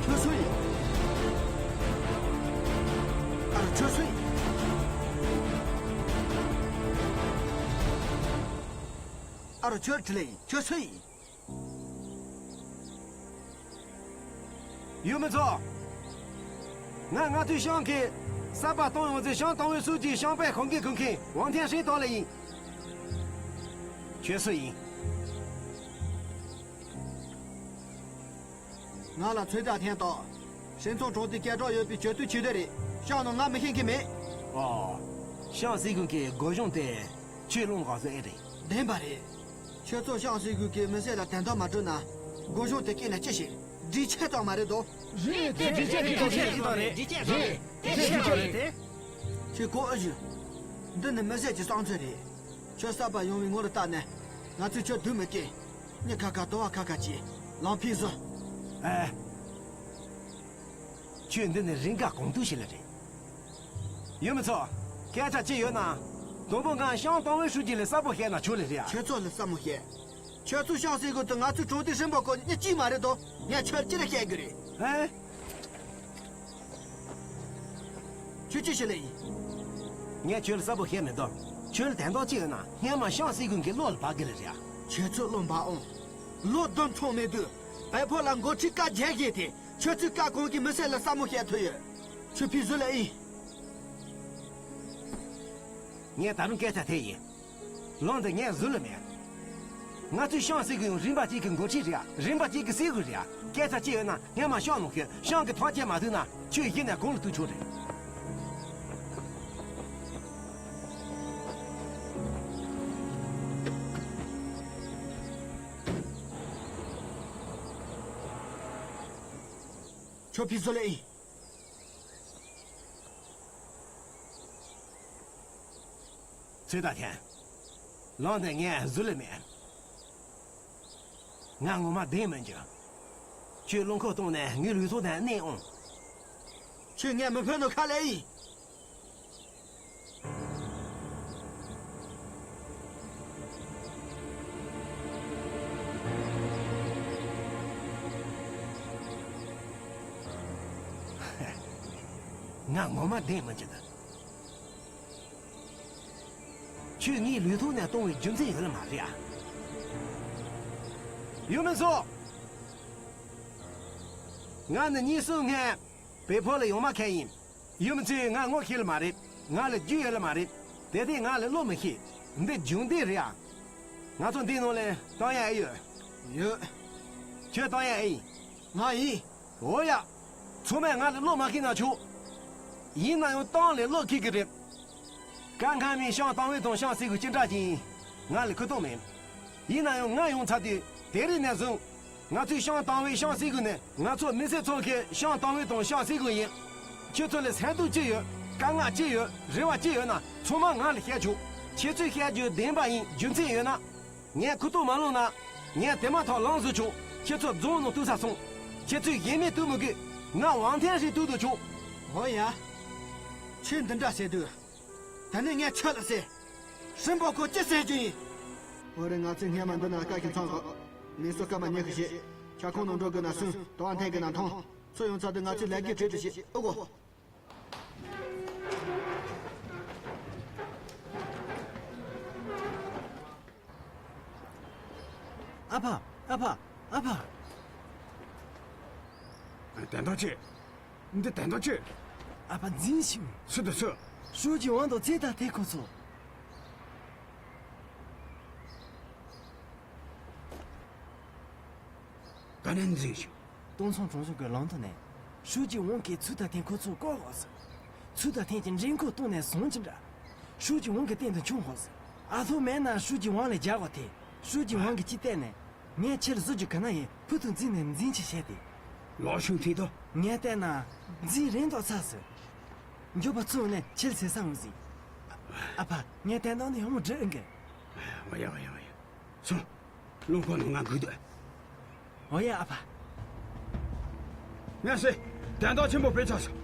ཁྱོད་སུ་ཡིན། ཨ་རོ། ཁྱོད་སུ་ཡིན། ཨ་རོ། ཁྱོད་དྲིས་ལེ་ཡིན། ཁྱོད་སུ་ཡིན། ཡུལ་མི་ཚོ། ང་མངའ་སྡེ་ཤང་གི་ གསར་པ་གཏོང་ཡོང་ཚེ་ཤང་ཏང་ཝེ་སུའུ་ཅིའི་ཤང་པའི་གོང་གི་གོང་ཁེ་ཝང་ཐན་ཧྲིན་ཏོ་ལེ་ཡིན། ཁྱོད་སུ་ཡིན། ང་ལ་ཚོད་ལྟ་འཐེན་ཏོ། ཧྲིན་ཚོང་གྲོང་སྡེའི་སྐད་གྲགས་ཡོད་པའི་བྱ་དུ་ཆེ་དེ་རེད། ཤང་ནང་ང་མི་ཤེས་མཁན་མེད། ཨོ། ཤང་སྲིད་གཞུང་གི་སྒོ་གཞུང་དེ་ཁྱོད་སློང་ག་ཟེར་ཨེ་རེད། བདེན་པ་རེད། ཁྱོད་ཚོ་ཤང་སྲིད་གཞུང་གི་མི་སེར་ལ་དོན་དག་མ་སྒྲུབ་ན། སྒོ་གཞུང་དེ་སྐེ་ལ་ཅི་ཞིག་འདྲི་ཆད་ཙམ་མ་རེད་དོ། རེད་དེ་འདྲི་ཆད་ཀྱི་ཐོག་ཆད་ཀྱི་ཐོག་རེད། འདྲི་ཆད་ཐོག་རེད། དེ་འདྲི་ཆད་ཐོག་རེད་དེ། ཁྱོད་གོ་ཨེ་ཞུ། འདི་ནི་མི་སེར་གྱི་བསམ་ཚུལ་རེད། ཁྱོད་གསར་པ་ཡོང་བའི་ངོ་རུ་བལྟས་ནས། ང་ཚོས་ཁྱོད་སྡུག་མི་སྐྱེ། མྱི་ཁ་ཁ་དོ་བ་ཁ་ཁ་བྱས། ལམ་ཕན་བཟོ། ཨེ། ཁྱོད་འདི་ནི་རིན་ག་གོང་ཐུག་ཞིག་ལ་རེད། ཡུལ་མི་ཚོ། སྐད་ཆ་ཅི་ཡོད་ན། དང་པོ་ང་ཤང་ཏང་ཝེ་ཧྲུའུ་ཅི་ལ་གསལ་པོ་བཤད་ན་ཆོག་ལེ་རེད་ཨ། ཁྱོད་ཚོ་ལ་གསལ་མོ་བཤད། ཁྱོད་ཚོ་ཤང་སྲིད་གཞུང་དང་ང་ཚོའི་གྲོང་སྡེ་ཧྲིན་པོ་ཁོ་གཉིས་གཅིག་མ་རེད་དོ། ངས་ཁྱོད་ལ་ཅི་རེ་བཤད་རྒྱུ་རེད། ཨེ། ཁྱོད་ཅི་ཞིག་ལས་ཡིན། ངས་ཁྱོད་ལ་གསལ་པོ་བཤད་མི་འདུག་ཁྱོད་ལ་དོན་དག་ཅི་ཡོད་ན་སྔོན་མ་ཤང་སྲིད་གཞུང་གི་བློ་ལ་འབབ་གི་རེད་ར། ཁྱོད་ཚོ་བློ་འབབ་འོང་། ལོ་བདུན་ཚང་མེད་དུས། བལ་ཕོ་ལ་འགོ་ཁྲིད་བཀའ་རྒྱ་བཞེས་ཏེ། ཁྱོད་ཚོའི་བཀའ་གང་གིས་མི་སེར་ལ་གསལ་མོ་བཤད་ཐུབ་ཡོད། ཁྱོད་ཕི་ཟུར་ལ་ཡིན། ངས་ད་རུང་སྐད་ཆ་དེ་ཡིན། ལམ་འདི་ངའི་ཟུར་ལ་མེད། ང་ཚོའི་ཤང་སྲིད་གཞུང་རིམ་པ་གཅིག་གི་འགོ་ཁྲིད་རེད། རིམ་པ་གཅིག་གི་སྲིད་གཞུང་རེད། སྐད་ཆ་ཅི་ཡོད་ན་སྔོན་མ་ཤང་ནང་ཤོད། ཤང་གི་ཐག་བཅད་མ་ཐུབ་ན་ཁྱོད་གཞི་ནས་དགུང་ལ་གཏུག་ཆོག་རེད། ཁྱོད་ཕི་ཟུར་ལ་ཡིན། ཚོད་ལྟ་མཁན། ལམ་འདི་ངའི་ཟུར་ལ་མེད། ང་ངོ་མ་བདེན་མི་འགྱུར། ཁྱོད་རླངས་འཁོར་བཏང་ནས་ངའི་ལུས་ཐོག་ནས་མནན་འོང་། ཁྱོད་ངའི་མི་ཕོད་ནོ་ཁ་ལས་ཡིན། ང་ངོ་མ་བདེན་མི་འགྱུར། ཁྱོད་ངའི་ལུས་ཐོག་ནས་གཏོང་བའི་རྒྱུ་མཚན་ཡོད་ལ་མ་རེད་ཨ། ཡུལ་མི་ཚོ། ང་ནི་གཉིས་གསུམ་སྔོན་བལ་ཕོ་ལ་ཡོང་མ་ཁད་ཡིན། ཡུལ་མི་ཚོས་ང་ངོ་ཤེས་ལ་མ་རེད། ང་ལ་རྒྱུས་ཡོད་ལ་མ་རེད། དེ་དེས་ང་ལ་བློ་མི་ཤེས། འདི་རྒྱུན་ལྡན་རེད་ཨ། ང་ཚོ་འདི་ནང་ལ་གཏོང་ཡ་ཨེ་ཡོད། ཡོད། ཁྱོད་གཏོང་ཡ་ཨེ་ཡིན། ང་ཡིན། འོ་ཡ། ཚང་མས་ང་ལ་བློ་མ་ཁེལ་ན་ཆོག་ཡིན་ན་ཡང་ཏང་ལ་བློ་ཁེལ་གི་རེད། སྐབས་སྔ་མའི་ཤང་ཏང་ཝེ་དང་ཤང་སྲིད་གཞུང་གཅིག་འདྲ་ཅིག་ཡིན། ང་ལ་ཁུ་ཏོག་མེད། ཡིན་ན་ཡང་ང་ཡོང་ཚར་དུས་དེ་རིང་ནས་བཟུང་། ང་ཚོའི་ཤང་ཏང་ཝེ་ཤང་སྲིད་གཞུང་ནི་ང་ཚོ་མི་སེར་ཚོ་གི་ཤང་ཏང་ཝེ་དང་ཤང་སྲིད་གཞུང་ཡིན། ཁྱེད་ཚོ་ལ་སེམས་སྡུག་ཅི་ཡོད། དཀའ་ངལ་ཅི་ཡོད། རེ་བ་ཅི་ཡོད་ན་ཚང་མ་ང་ལ་བཤད་ཆོག་ཁྱེད་ཚོས་བཤད་རྒྱུ་བདེན་པ་ཡིན་རྒྱུ་མཚན་ཡོད་ན། ངས་ཁུ་ཏོག་མ་བླངས་ན། ངས་དེ་མ་ཐག་ལངས་བཟོ་ཆོག་ཁྱེད་ཚོ་རྫོང་ནང་གཏུག་ས་སོང་། ཁྱེད་ཚོས་གཞན་མི་གཏུག་མི་དགོས། ང་ཝང་ཐན་ཧྲིན་གཏུག་དུ་ཆོག་འོ་ཡ། ཁྱོད་འདི་འདྲ་ཟེར་དུས། ད་ནི་ངས་ཁྱོད་ལ་ཟེར། ཧྲིན་པོ་ཁོ་ཅི་ཟེར་རྒྱུ་ཡིན། འོ་རེད། ང་ཚོས་སྔས་མ་འདི་ན་བཀའ་ཞིག་ཚང་དགོས། མི་སོ་སྐར་མ་ཉི་ཤུ་བྱེད། ཁྱབ་ཁོངས་ནང་འགྲོ་དགོས་ན་གསུང་། དོ་བ་འཐེན་དགོས་ན་མཐོང་། ཚུར་ཡོང་ཚར་དུས་ང་ཚོས་ལས་ཀའི་གྲས་དུ་བྱེད་ཨོ་གོ། ཨ་ཕ། ཨ་ཕ། ཨ་ཕ། དོན་དག་ཅི། འདི་དོན་དག་ཅི། ཨ་ཕ་འཛིན་ཞིང་། སུ་དང་སུ། ཧྲུའུ་ཅི་ཝང་དང་ཚེ་ཐར་ཐེ་ཁོ་ཚོ། ག་ནས་འཛིན་ཞིང་། ཏོང་ཚང་གྲོང་གཞུང་གི་ལམ་ཐོག་ནས། ཧྲུའུ་ཅི་ཝང་གིས་ཚུལ་ཐར་ཐེ་ཁོ་ཚོ་བཀག་འོག་སོང་། ཚུལ་ཐར་ཐེ་གྱི་མགྲིན་ཁུག་བཏོན་ནས་བཟུང་གི་འདྲ། ཧྲུའུ་ཅི་ཝང་གི་སྟེང་དུ་མཆོང་འོག་སོང་། ཨ་ཐོ་མེད་ན་ཧྲུའུ་ཅི་ཝང་ལ་རྒྱག་དགོས་ཏེ། ཧྲུའུ་ཅི་ཝང་གིས་ཅི་བལྟས་ནས། ངས་ཁྱེད་ལ་བཟོ་རྒྱུ་ག་ན་ཡིན། ཕུ་ཐུང་འཛིན་ནས་འཛིན་ཅི་བྱས་ཏེ། ལོ་ཤུང་ཐིག་ཏོ། ངས་བལྟས་ན། འཛིན་རིང་དོག་ཚ་སོང་། མགྱོགས་པ་ཚུར་ནས་ཁྱེད་ལ་ཟེར་ས་འོང་ཟིག་ཨ་ཕ། ངས་བལྟས་ན་ནི་ཡག་མོ་འགྲིག་ཨེ་འགི། འོ་ཡ་འོ་ཡ་འོ་ཡ། སོང་། རླངས་འཁོར་ནང་ང་སྒུག་སྡོད། འོ་ཡ་ཨ་ཕ། ངས་ཟེར། དོན་དག་ཆེན་པོ་སྤེལ་ཚར་སོང་།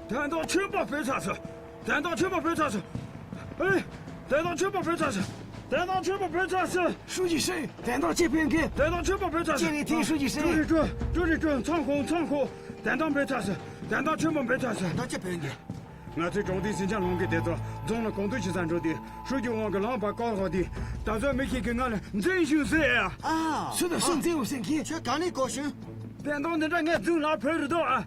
དོན་དག་ཆེན་པོ་སྤེལ་ཚར་སོང་། དོན་དག་ཆེན་པོ་སྤེལ་ཚར་སོང་། ཨེ། དོན་དག་ཆེན་པོ་སྤེལ་ཚར་སོང་། དོན་དག་ཆེན་པོ་སྤེལ་ཚར་སོང་། ཧྲུའུ་ཅི་ཧྲེང་། དོན་དག་ཅི་སྤེལ་གི། དོན་དག་ཆེན་པོ་སྤེལ་ཚར་སོང་། ཅི་རེད་ཐེངས་ཧྲུའུ་ཅི་ཧྲེང་། ཀྲུའུ་རེན་ཀྲུའུ། ཀྲུའུ་རེན་ཀྲུའུ། ཚང་ཁོ། ཚང་ཁོ། དོན་དག་སྤེལ་ཚར་སོང་། དོན་དག་ཆེན་པོ་སྤེལ་ཚར་སོང་། དོན་དག་ཅི་སྤེལ་གི། ང་ཚོའི་གྲོང་སྡེའི་ཟིང་ཆ་སློང་མཁན་དེ་ཚོ་རྫོང་ལ་གང་འདོད་བྱེད་ས་འགྲོ་དུས། ཧྲུའུ་ཅི་ཝང་གི་ལམ་བར་བཀག་འོག་དེ། ད་གཟོད་མི་ཞིག་གིས་ང་ལ་འཛིན་ཞིང་ཟེར་ཡ། ཨ། སུ་དང་སུ་འཛིན་འོང་ཟེར་གི། ཁྱོད་ག་ནས་གོ་བྱུང་། དོན་དག་འདི་འདྲ་ངས་རྫུན་ལ་ཕུལ་རེད་དོ་ཨ།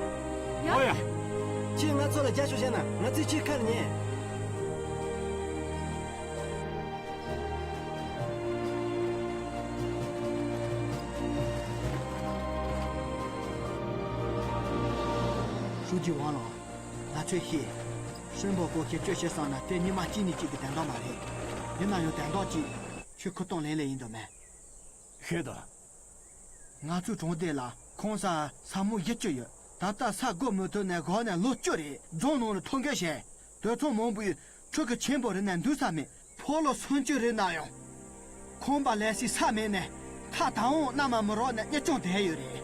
ཡ། ཨོ་ཡ། ཁྱེད་ང་ཚོ་ལ་རྒྱབ་སྐྱོར་བྱས་ན་ང་ཚོས་ཁྱེད་ཁ་ལ་ཉན། ཧྲུའུ་ཅི་ཝང་ལགས། ང་ཚོས་ཤེས། ཧྲིན་པོ་ཀོ་ཁྱེད་སྐྱོན་བྱེད་བསམ་ན་དེ་ཉི་མ་གཅིག་ནས་གཅིག་གི་དོན་དག་མ་རེད། ཡིན་ན་ཡང་དོན་དག་གཅིག་ཁྱོད་ཁུ་སྟོང་ལེན་ལེ་ཡིན་འདུག་མེད། ཤེས་དང་། ང་ཚོའི་གྲོང་སྡེ་ལ་ཁོང་ས་ས་མུ་བཞི་བཅུ་ཡོད། ད་ལྟ་ས་སྒོ་མི་ཐོན་ནས་སྒོ་ནས་ལོ་བཅུ་རེད། རྫོང་ནང་ལ་ཐོན་སྐྱེད་བྱས། དུད་ཚང་མང་པོས་ཁྱོད་ཀྱི་ཆེན་པོ་རེད་ནས་འདུག་ས་མེད། ཕོ་ལོ་སུམ་ཅུ་རེད་ན་ཡང་། ཁོང་པ་ལས་སྲིད་ས་མེད་ནས་ཁ་དང་འོང་རྣ་མ་མི་རོགས་ནས་གཉེར་སྐྱོང་དེ་ཡོད་རེད།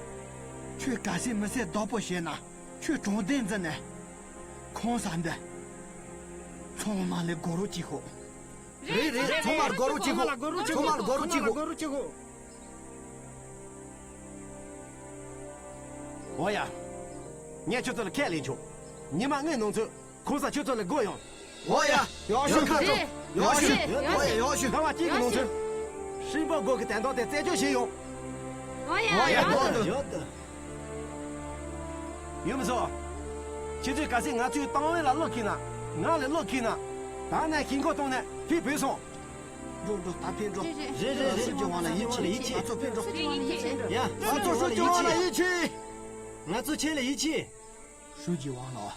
ཁྱོད་གལ་སྲིད་མི་སེར་བདག་པོ་བྱས་ན་ཁྱོད་གྲོང་སྡེ་འཛིན་ནས་ཁོང་ས་འདི་ཚང་མ་ལས་དགོས་རོགས་གྱིས་ཤོག་རེད་རེད། ཚང་མ་དགོས་རོགས་གྱིས་ཤོག་ཚང་མ་དགོས་རོགས་གྱིས་ཤོག་འོ་ཡ། ངས་ཁྱོད་ཚོ་ལ་ཁས་ལེན་ཆོག་ཉི་མ་ལྔའི་ནང་ཚུད་ཁོང་ས་ཁྱོད་ཚོ་ལ་སྒོ་ཡོང་། འོ་ཡ། ཡག་ཤོས། ཁ་ཐོ། ཡག་ཤོས། འོ་ཡ། ཡག་ཤོས། ལྷག་མ་གཅིག་གི་ནང་ཚུད། ཧྲིན་པོ་སྒོ་གི་དན་ཐོག་དེ་རྩད་གཅོད་བྱས་ཡོང་། འོ་ཡ། འོ་ཡ། ཡག་ཏུ། ཡག་ཏུ། ཡུམ་སོ། ཁྱེད་ཚོས་གལ་སྲིད་ང་ཚོའི་ཏང་ཝེ་ལ་བློ་ཁེལ་ན། ང་ལ་བློ་ཁེལ་ན། ད་ནས་ཞིང་ཁོག་སྟོང་ནས་ཕེབས་བུད་སོང་། འགྲོ་འགྲོ། ད་ཕེབས་འགྲོ། རེད་རེད་རེད། ཧྲུའུ་ཅི་ཝང་ལ་ཡིད་ཆེས། ང་ཚོ་ཕེབས་འགྲོ། ཧྲུའུ་ཅི་ཝང་ལ་ཡིད་ཆེས། ཡ། ང་ཚོ་ཧྲུའུ་ཅི་ཝང་ལ་ཡིད་ཆེས། ང་ཚོ་ཁྱེད་ལ་ཡིད་ཆེས། ཧྲུའུ་ཅི་ཝང་ལགས།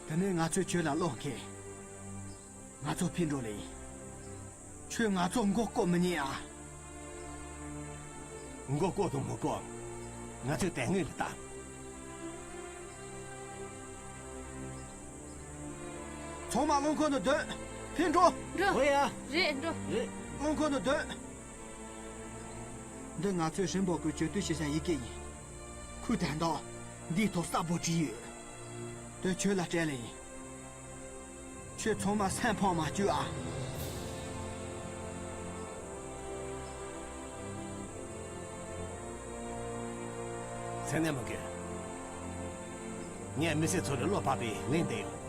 དེ་ནས་ང་ཚོས་ཁྱོད་ལ་བློ་ཁེལ། ང་ཚོ་ཕེབས་འགྲོ་ལེ་ཡིན། ཁྱོད་ང་ཚོ་མགོ་སྐོར་མི་ཉན་ཨ། མགོ་སྐོར་དང་མི་སྐོར། ང་ཚོས་དེ་སྔོན་ལ་བལྟ། ཚང་མ་རླངས་འཁོར་ནང་སྡོད། ཕེབས་འགྲོ། འགྲོ། འོ་ཡ། རེད། འགྲོ། རེད། རླངས་འཁོར་ནང་སྡོད། འདི་ང་ཚོས་ཧྲིན་པོ་གུའི་གྱོད་དོན་ཞིབ་བཤེར་ཡི་གེ་ཡིན། ཁོས་དོན་དག་འདིའི་ཐོག་གསལ་པོ་བྲིས་ཡོད། དེ་ཁྱོད་ལ་སྤྲད་ལེ་ཡིན། ཁྱོད་ཚང་མ་སེམས་ཕམ་མ་བཅུག་ཨ། ཚེ་ནས་མི་དགོས། ངས་མི་སེར་ཚོ་ལ་བློ་བབ་པའི་ལན་འདེབས་ཡོང་།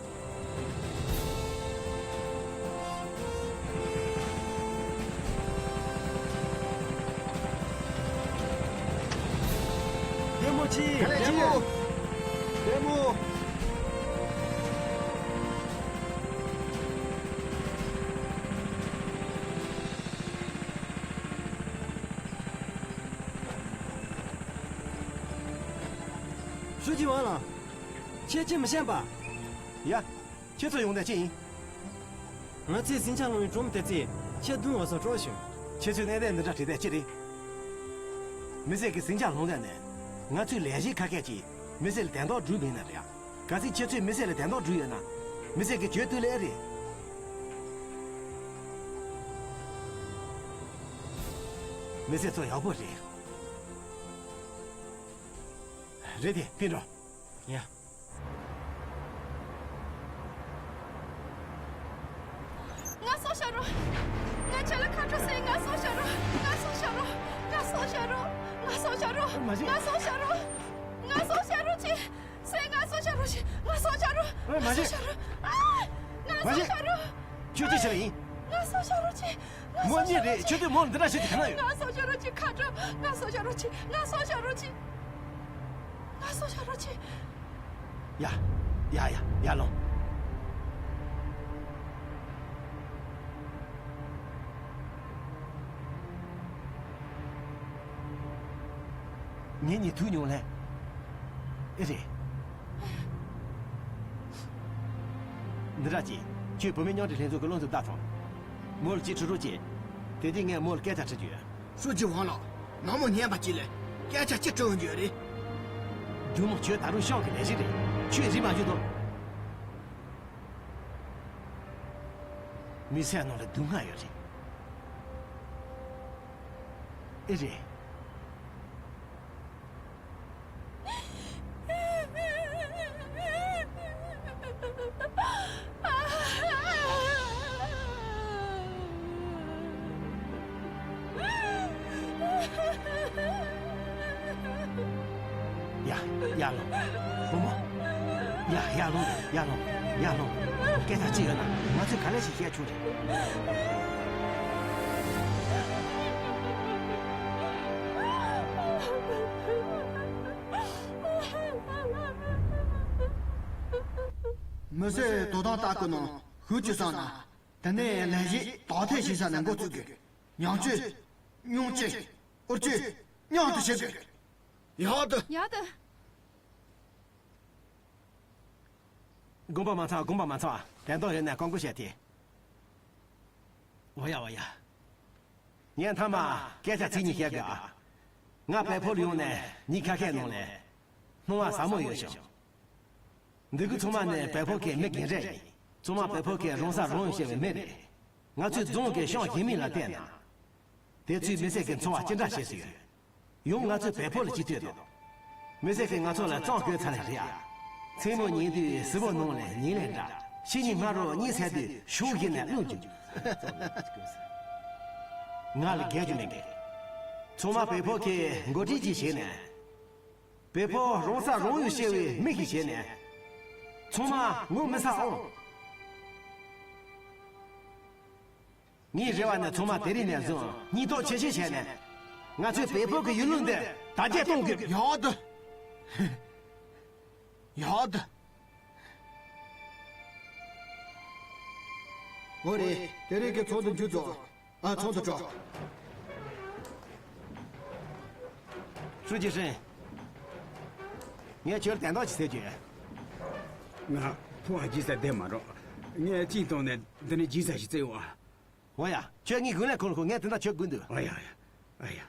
བདེ་མོ་བྱོས། བདེ་མོ། བདེ་མོ། ཧྲུའུ་ཅི་ཝང་ལགས། ཁྱེད་ཅི་མི་ཤེས་པ། ཡ། ཁྱེད་ཚོ་ཡོང་དོན་ཅི་ཡིན། ང་ཚོས་ཟིང་ཆ་སློང་བའི་སྒྲོམ་དེ་བརྩིས་ཁྱེད་བདུན་བ་སོགས་སྤྲོད་ཞུ། ཁྱེད་ཚོས་གནས་བརྟན་འདི་འདྲ་བྲིས་དེ་ཅི་རེད། མི་སེར་གྱི་ཟིང་ཆ་སློང་དོན་ནི། ང་ཚོའི་ལས་གཞི་ཁ་སྐད་ཀྱིས་མི་སེར་ལ་དོན་དག་བསྒྲུབས་མིན་ན་རེད། གལ་སྲིད་ཁྱེད་ཚོས་མི་སེར་ལ་དོན་དག་བསྒྲུབས་ཡོད་ན། མི་སེར་གྱི་གྱོད་དུ་ལས་རེད། མི་སེར་ཚོ་ཡག་པོ་རེད། རེད་དེ་ཕེབས་འགྲོ། ཡ། ངལ་གསོ་བྱ་རོགས། ངས་ཁྱེད་ལ་ཁ་དྲོ་ཟེར། ངལ་གསོ་བྱ་རོགས། ངལ་གསོ་བྱ་རོགས། ངལ་གསོ་བྱ་རོགས། ངལ་གསོ་བྱ་རོགས། མ་བྱེད། ངལ་གསོ་བྱ་རོགས། ངལ་གསོ་བྱ་རོགས་ཅི། ཟེར། ངལ་གསོ་བྱ་རོགས་ཅི། ངལ་གསོ་བྱ་རོགས། ཨ། མ་ངལ་གསོ་བྱེད། བྱ་རོགས། ཨ། ངལ་མ་གསོ་བྱེད། བྱ་རོགས། ཁྱོད་ཅི་བྱེད་ལ་ཡིན། ངལ་གསོ་བྱ་རོགས་ཅི། ངལ་མོ་གསོ་བྱ་གཉིས་རེད། རོགས་ཅི། ཁྱོད་ཚོས་མོ་ལ་འདི་འདྲ་བྱེད་ཀྱི་ག་ན་ཡོད། ངལ་གསོ་བྱ་རོགས་ཅི། ཁ་དྲོ། ངལ་གསོ་བྱ་རོགས་ཅི། ངལ་གསོ་བྱ་རོགས་ཅི། ངལ་གསོ་བྱ་རོགས་ཅི། ཡ། ཡ་ཡ་ཡར་ལོངས། ངེད་གཉིས་ཐུག་མྱོང་ལེ། ཨེ་རེད། འདི་ར་ཅི། ཁྱོད་བུད་མེད་མཉམ་འབྲེལ་ལྷན་ཚོགས་ཀྱི་བློ་འཚབ་བཏང་སོང་། མོ་ལ་ཅིག་ཁྲིད་རོགས་བྱེད། དེ་དུས་ངས་མོ་ལ་སྐད་ཆ་དྲི་རྒྱུ་ཡོད། ཧྲུའུ་ཅི་ཝང་ལགས། ནང་མོ་ཉན་པ་ཅིག་ལས་སྐད་ཆ་ཅི་དྲི་འོང་རྒྱུ་རེད། བདུད་མོ་ཁྱོད་ད་རུང་ཤང་གི་ལས་བྱེད་རེད། ཁྱོད་རིག་མ་བྱུང་དོ། མི་ཚེ་ནང་ལ་སྡུག་བསྔལ་ཡོད་རེད། ཨེ་རེད། ཡ། ཡར་ལོངས། བུ་མོ། ཡ། ཡར་ལོངས། ཡར་ལོངས། ཡར་ལོངས། སྐད་ཆ་ཅི་ཡོད་ན་ང་ཚོས་ག་ལེ་ཞིག་བཤད་ཆོག་རེད། མི་སེར་དོ་དམ་ལྟ་སྐུལ་ནང་ཞུགས་རྒྱུ་བསམ་ན། དེ་ནས་ལས་གཞི་དག་ཐེར་བྱེད་ས་ནས་འགོ་བཙུགས་དགོས། ཉམས་བཅོས། སྙིང་བཅོས། འུར་བཅོས། མཉམ་དུ་བྱེད་དགོས། ཡག་ཏུ། ཡག་ཏུ། དགོངས་པ་མ་ཚོམ། དགོངས་པ་མ་ཚོམ། དོན་དག་ཡོད་ན་བཀའ་བསྒོ་བྱས་ཏེ། འོ་ཡ། འོ་ཡ། ངས་མཐའ་མ་སྐད་ཆ་ཚིག་གཉིས་བཤད་དགོས་ཨ། ང་བལ་པོ་ལ་ཡོང་ནས་ཉིན་ཁ་ཤས་ནང་ལ་སྣང་བ་ཟབ་མོ་ཡོད་བྱུང་། འདི་གི་ཚང་མ་ནི་བལ་པོ་ཁའི་མི་རྒན་གྲས་ཡིན། ཚང་མ་བལ་པོ་ཁའི་རང་ས་རང་ཡུལ་ཤེས་པའི་མི་རེད། ང་ཚོའི་རྫོང་གི་ཤང་གཞན་མི་ལ་བལྟས་ན། དེ་ཚོས་མི་སེར་གྱི་འཚོ་བ་ཅི་འདྲ་བྱེད་སྲིད་ཡོད། ཡང་ང་ཚོའི་བལ་པོ་ལ་ཅི་ལྟོས་དང་། མི་སེར་གྱིས་ང་ཚོ་ལ་གཙང་བཀོད་ཚར་ནས་རེད་ཨ། མཚན་མོ་ཉལ་དུས་བསིལ་པོ་ནང་ལ་ཉལ་ལས་འདྲ། ཕྱི་ཉིན་སྔ་དྲོ་གཉིད་སད་དུས་ཤོག་བཞི་ནས་རླུང་རྒྱུག་ང་ལ་རྒྱག་རྒྱུ་མེད་གི། ཚང་མ་བལ་པོ་གི་འགོ་ཁྲིད་ཅིག་བྱས་ནས། བལ་པོ་རང་ས་རང་ཡུལ་ཤེས་པའི་མི་ཞིག་བྱས་ནས། ཚང་མ་ངོ་མི་ཚ་འོང་། ངའི་རེ་བ་ནི་ཚང་མ་དེ་རིང་ནས་བཟུང་སྙིང་སྟོབས་ཆེ་ཆེ་བྱས་ནས། ང་ཚོའི་བལ་པོ་གི་ཡུལ་ལུང་འདི་དར་རྒྱས་གཏོང་དགོས། ཡག་འདུག་ཡག་འདུག་འོ་རེད། དེ་རིང་གི་ཚོགས་འདུ་མཇུག་རྫོགས། ཨ། ཚོགས་འདུ་གྲོལ། ཧྲུའུ་ཅི་ཧྲེང་། ངས་ཁྱོད་ལ་དན་རྟགས་ཅིག་ཟེར་རྒྱུ། ང་ཕོ་བ་རྒྱུ་ས་བསྡད་མ་རོགས། ངས་གཅིག་བཏང་ནས་འདི་ནས་རྒྱུ་ས་ཞིག་བཙལ་བ། འོ་ཡ། ཁྱོད་ངའི་དགུན་ལས་ཁོ་ལ་ཁོ། ངས་དེ་འདྲ་ཁྱོད་དགུན་འདུག་འོ་ཡ་ཡ། འོ་ཡ།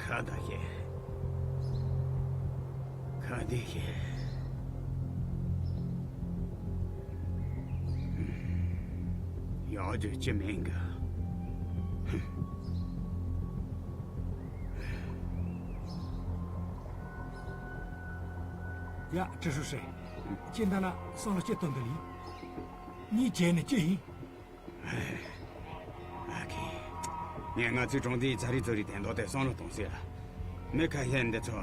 ཁ་བརྡ་བྱེད། ཁ་བརྡ་བྱེད། ཡག་རྒྱུ་ཅི་མིན་གི། ཡ། ཀྲི་ཧྲུའུ་ཧྲེང་། ཁྱེད་འདི་ན་བསམ་བློ་ཅི་གཏོང་འདོད་ཡིན། གཉིད་བྱས་ནས་ཅི་ཡིན། ཨ་ཁེ། ངས་ང་ཚོའི་གྲོང་སྡེའི་ཚ་རིག་ཚོ་རིག་དན་རྟགས་དེ་བསམ་བློ་གཏོང་སྲིད་ཨ། མི་ཁ་ཤས་འདི་ཚོ།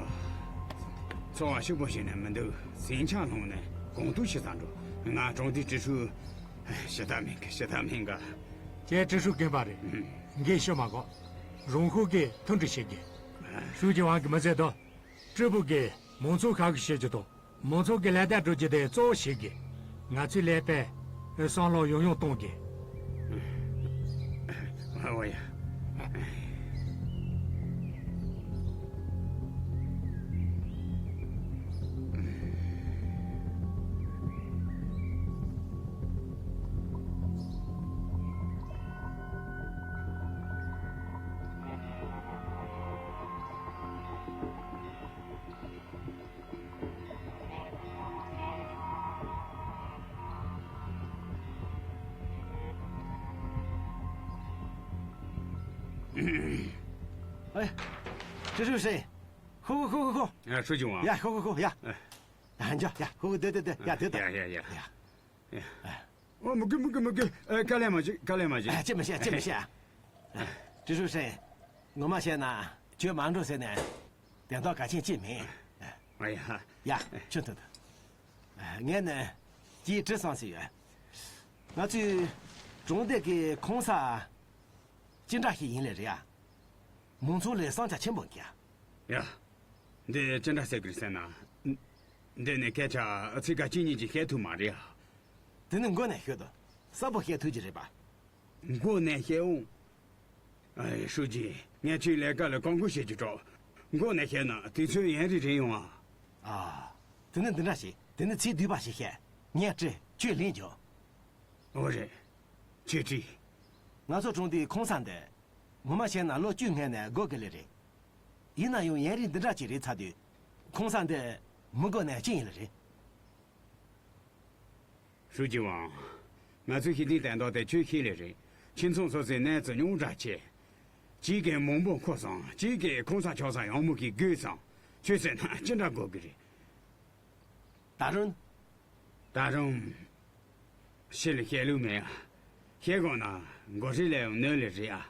འཚོ་བ་ཕྱུག་པོ་ཞིག་ནས་མི་འདུག་ཟིང་ཆ་སློང་ནས་གོང་ཐུག་ཞིག་བཟའ་འགྲོ། ང་གྲོང་སྡེའི་ཀྲི་ཧྲུའུ། ཞུ་དག་མིན་གི། ཞུ་དག་མིན་གི། ཁྱེད་ཀྲི་ཧྲུའུ་རྒན་པ་རེད། ཨུམ། འགན་ཤོར་མ་དགོས། རོང་ཤོག་གིས་མཐུན་སྒྲིལ་བྱེད་དགོས། ཧྲུའུ་ཅི་ཝང་གིས་མི་ཚད་དོ། ཀྲི་པུ་གིས་མང་ཚོགས་ཁ་ཤས་བྱེད་རྒྱུ་དང་། མང་ཚོགས་ཀྱི་ལས་དོན་སྒྲུབ་རྒྱུ་དེ་གཙོ་བོ་བྱེད་དགོས། ང་ཚོའི་ཀླད་པའི་བསམ་བློ་ཡང་ཡང་གཏོང་དགོས། ཨ་ཝ་ཡ། ཨེ། ཀྲི་ཧྲུའུ་ཧྲེང་། ཤོག་གོ། ཤོག་གོ། ཤོག་ཨ། ཧྲུའུ་ཅི་ཝང་། ཡ། ཤོག་གོ། ཤོག་ཡ། ཨ། ཡ། ཤོག་གོ། སྡོད། སྡོད། སྡོད། ཡ། སྡོད། ཡ། ཡ། ཡ། ཡ། ཨོ། མི་དགོས། མི་དགོས། མི་དགོས། ཨ། དཀའ་ལས་མ་བྱེད། དཀའ་ལས་མ་བྱེད། ཨ། ཅི་མི་བྱེད། ཅི་མི་བྱེད། ཨ། ཀྲི་ཧྲུའུ་ཧྲེང་། ངོ་མ་བཤད་ན་ཁྱོད་མ་འགྲོ་ཟེར་ནས་དོན་དག་གལ་ཆེན་ཅི་མེད། ཨ་ཡ། ཡ། ཁྱོད་ཐུག་ཐུག་ངས་ནི་ཅིག་དྲི་བསམ་ཟིན་ཡོད། ང་ཚོའི་གྲོང་སྡེ་གི་ཁོང་ས་ཅི་འདྲ་ཞིག་ཡིན་ལེ་རེད་ཨ། མང་ཚོགས་ལས་བསམ་འཆར་ཆེན་པོ་འགྱ། ཡ། འདི་ཅི་འདྲ་ཟེར་གི་རེད་ཟེར་ན། འདི་ནི་སྐད་ཆ་ཚིག་ཁ་གཅིག་གཉིས་ཀྱིས་བཤད་ཐུབ་མ་རེད་ཨ། དེ་ནི་མགོ་ནས་ཤོད་དོ། གསལ་པོ་བཤད་ཐུབ་ཀྱི་རེད་པ། མགོ་ནས་བཤད་འོང་། ཨ། ཧྲུའུ་ཅི། ངས་ཁྱོད་ལས་ཀ་ལ་བཀག་འགོག་བྱེད་ཀྱི་འགྲོ། མགོ་ནས་བཤད་ན་དུས་ཚོད་ཡུན་རིང་རིང་ཡོང་ཨ། ཨ། དེ་ནི་འདི་འདྲ་ཞིག་དེ་ནི་ཚིག་བསྡུས་པ་ཞིག་བཤད། ངས་བྲིས། ཁྱོད་ལན་རྒྱོབ། འོ་རེད། ཁྱོད་བྲིས། ང་ཚོ་གྲོང་སྡེའི་ཁོང་ས་འདི། ངོ་མ་བཤད་ན་ལོ་བཅུ་སྔོན་ནས་དགོས་ཀྱི་ལེ་རེད། ཡིན་ན་ཡང་ཡུན་རིང་འདི་འདྲ་ཅིག་རེད་ཚར་དུས། ཁོང་ས་འདི་མི་དགོས་ནས་ཅི་ཡིན་ལེ་རེད། ཧྲུའུ་ཅི་ཝང་། ང་ཚོའི་ཤེས་ལྡན་དོན་དག་དེ་ཁྱོད་ཤེས་ལེ་རེད། ཁྱིམ་ཚང་སོ་སོའི་གནས་ཚུལ་ཉུང་དྲགས་ཆེ། གཅིག་གིས་མང་པོ་འཁོར་སོང་། གཅིག་གིས་ཁོང་ས་ཆོག་ས་ཡང་མོ་གིས་བགོས་སོང་། ཁྱོད་ཟེར་ན་ཅི་འདྲ་དགོས་ཀྱི་རེད། ད་རུང་། ད་རུང་། ཕྱི་ལ་བཤད་ལུགས་མེད་ཨ། བཤད་དགོས་ན་འགོ་ཁྲིད་ལ་ཡང་གནོད་ལེ་རེད་ཨ།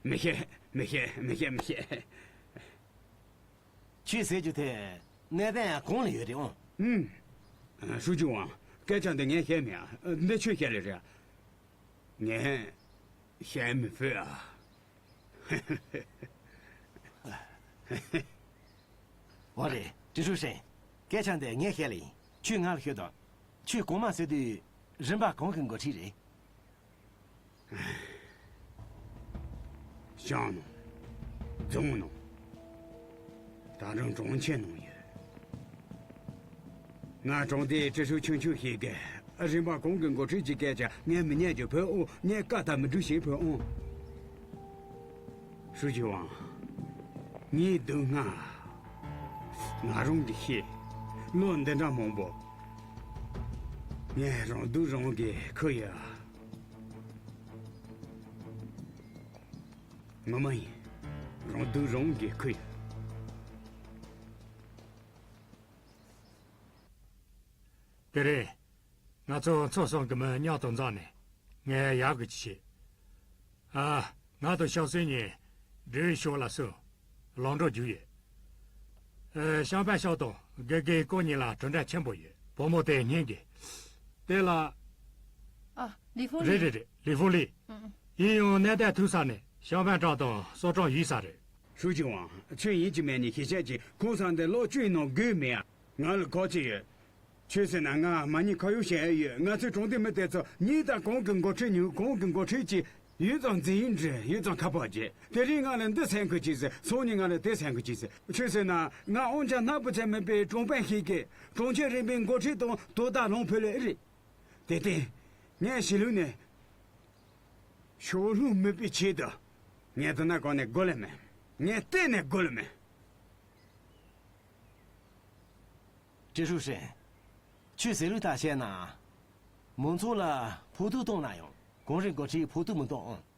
མི་བཤད། མི་བཤད། མི་བཤད། མི་བཤད། ཁྱོད་ཟེར་རྒྱུ་དེ་གནད་དོན་གང་ལ་ཡོད་རེད་ཨང་། ཨུམ། ཧྲུའུ་ཅི་ཝང་། སྐད་ཆ་འདི་ངས་བཤད་མེད་ཨ། འདི་ཁྱོད་བཤད་ལེ་རེད་ཨ། ངས་བཤད་མི་ཕོད་ཨ། འོ་རེད། ཀྲི་ཧྲུའུ་ཧྲེང་། སྐད་ཆ་འདི་ངས་བཤད་ལེ་ཡིན། ཁྱོས་ང་ལ་ཤོད་དང་། ཁྱོད་གོང་མ་ཟེར་དུས་རིམ་པ་གང་གི་འགོ་ཁྲིད་རེད། ཤང་ནང་། རྫོང་ནང་། ད་རུང་གྲོང་ཁྱེར་ནང་ཡོད། ང་གྲོང་སྡེའི་ཀྲི་ཧྲུའུ་ཆུང་ཆུང་ཞིག་གིས་རིམ་པ་གང་གི་འགོ་ཁྲིད་ཀྱི་སྐད་ཆ་ངས་མི་ཉན་རྒྱུ་ཕོད་ཨོ། ངས་བཀའ་ལྟར་མི་སྒྲུབ་ཞིག་ཕོད་ཨོ། ཧྲུའུ་ཅི་ཝང་། ངའི་སྡུག་བསྔལ་ང་རང་གིས་ཤེས། ལོ་འདི་འདྲ་མང་པོ་ངས་རང་སྡུག་རང་གིས་ཁུར་ཡོད། ངོ་མ་ཡིན། རང་སྡུག་རང་གིས་ཁུར་ཡོད། དེ་རིང་ང་ཚོ་ཚོ་གསུམ་གྱི་མི་མཉམ་དུ་འཛོམས་ནས་ངས་ཡག་གི་ཅི་བྱེད། ཨ། ང་དང་ཤོག་སེ་གཉིས་འབྲེལ་ཤོག་ལ་སོང་། ལམ་འགྲོ་རྒྱུགས་ཡོད། ཨ། ཤང་པན་ཤང་དང་དགེ་རྒན་ཁོ་གཉིས་ལ་གྲུབ་འབྲས་ཆེན་པོ་ཡོད། བུ་མོ་དེ་སྙིང་རྗེ། དེ་ལ། ཨ། ལི་ཧྥུང་ལི། རེད་རེད་རེད། ལི་ཧྥུང་ལི། ཨུ། ཡིན་ཡང་གནས་སྟངས་ཐུག་ས་ནས་ཤང་པན་ཀྲང་དང་སོ་ཀྲང་ཡིན་ས་རེད། ཧྲུའུ་ཅི་ཝང་། ཁྱོད་ཡིན་གཅིག་མིན་གཉིས་ཤེས་བྱ་གཅིག་ཁོང་ཚང་འདི་ལོ་བཅུའི་ནང་དགོས་མེད་ཨ། ང་ལ་གོ་ཅི་ཡོད། ཆོས་ཟེར་ན་ང་མ་ཉེས་ཁ་གཡོག་བྱེད་ཡ་ཡོད། ང་ཚོའི་གྲོང་སྡེ་མི་དེ་ཚོ་ཉིན་ལྟར་གང་གི་འགོ་ཁྲིད་ཉོ། གང་གི་འགོ་ཁྲིད་ཀྱིས་ཡུད་ཙམ་འཛིང་འདྲི། ཡུད་ཙམ་ཁ་པར་བརྗེ། དེ་རིང་ང་ལ་འདི་སེམས་ཁུར་གྱིས་ཟེར། སང་ཉིན་ང་ལ་དེ་སེམས་ཁུར་གྱིས་ཟེར། ཆོས་ཟེར་ན་ང་དབང་ཆ་སྣ་བུ་ཚད་མེད་པའི་གྲོང་དཔོན་ཞིག་གི་གྲོང་ཁྱེར་རིམ་པའི་འགོ་ཁྲིད་དང་དོ་བདག་ལོང་ཕུལ་ལེ་རེད། དེ་སྟེང་ངས་ཞི་ལུ་ནས་ཕྱོགས་ལྷུང་མེད་པའི་ཆེད་དུ། ངས་དེ་ན་གོ་ནས་དགོས་ལེ་མེད། ངས་གཏན་ནས་དགོས་ལེ་མེད། ཀྲི་ཧྲུའུ་ཧྲན། ཁྱོད་ཟེར་ལུགས་ལྟར་བྱས་ན། མང་ཚོགས་ལ་ཕོག་ཐུག་གཏོང་ན་ཡང་གངས་རི་འགོ་ཁྲིད་ཕོག་ཐུག་མི་གཏོང་ཨང་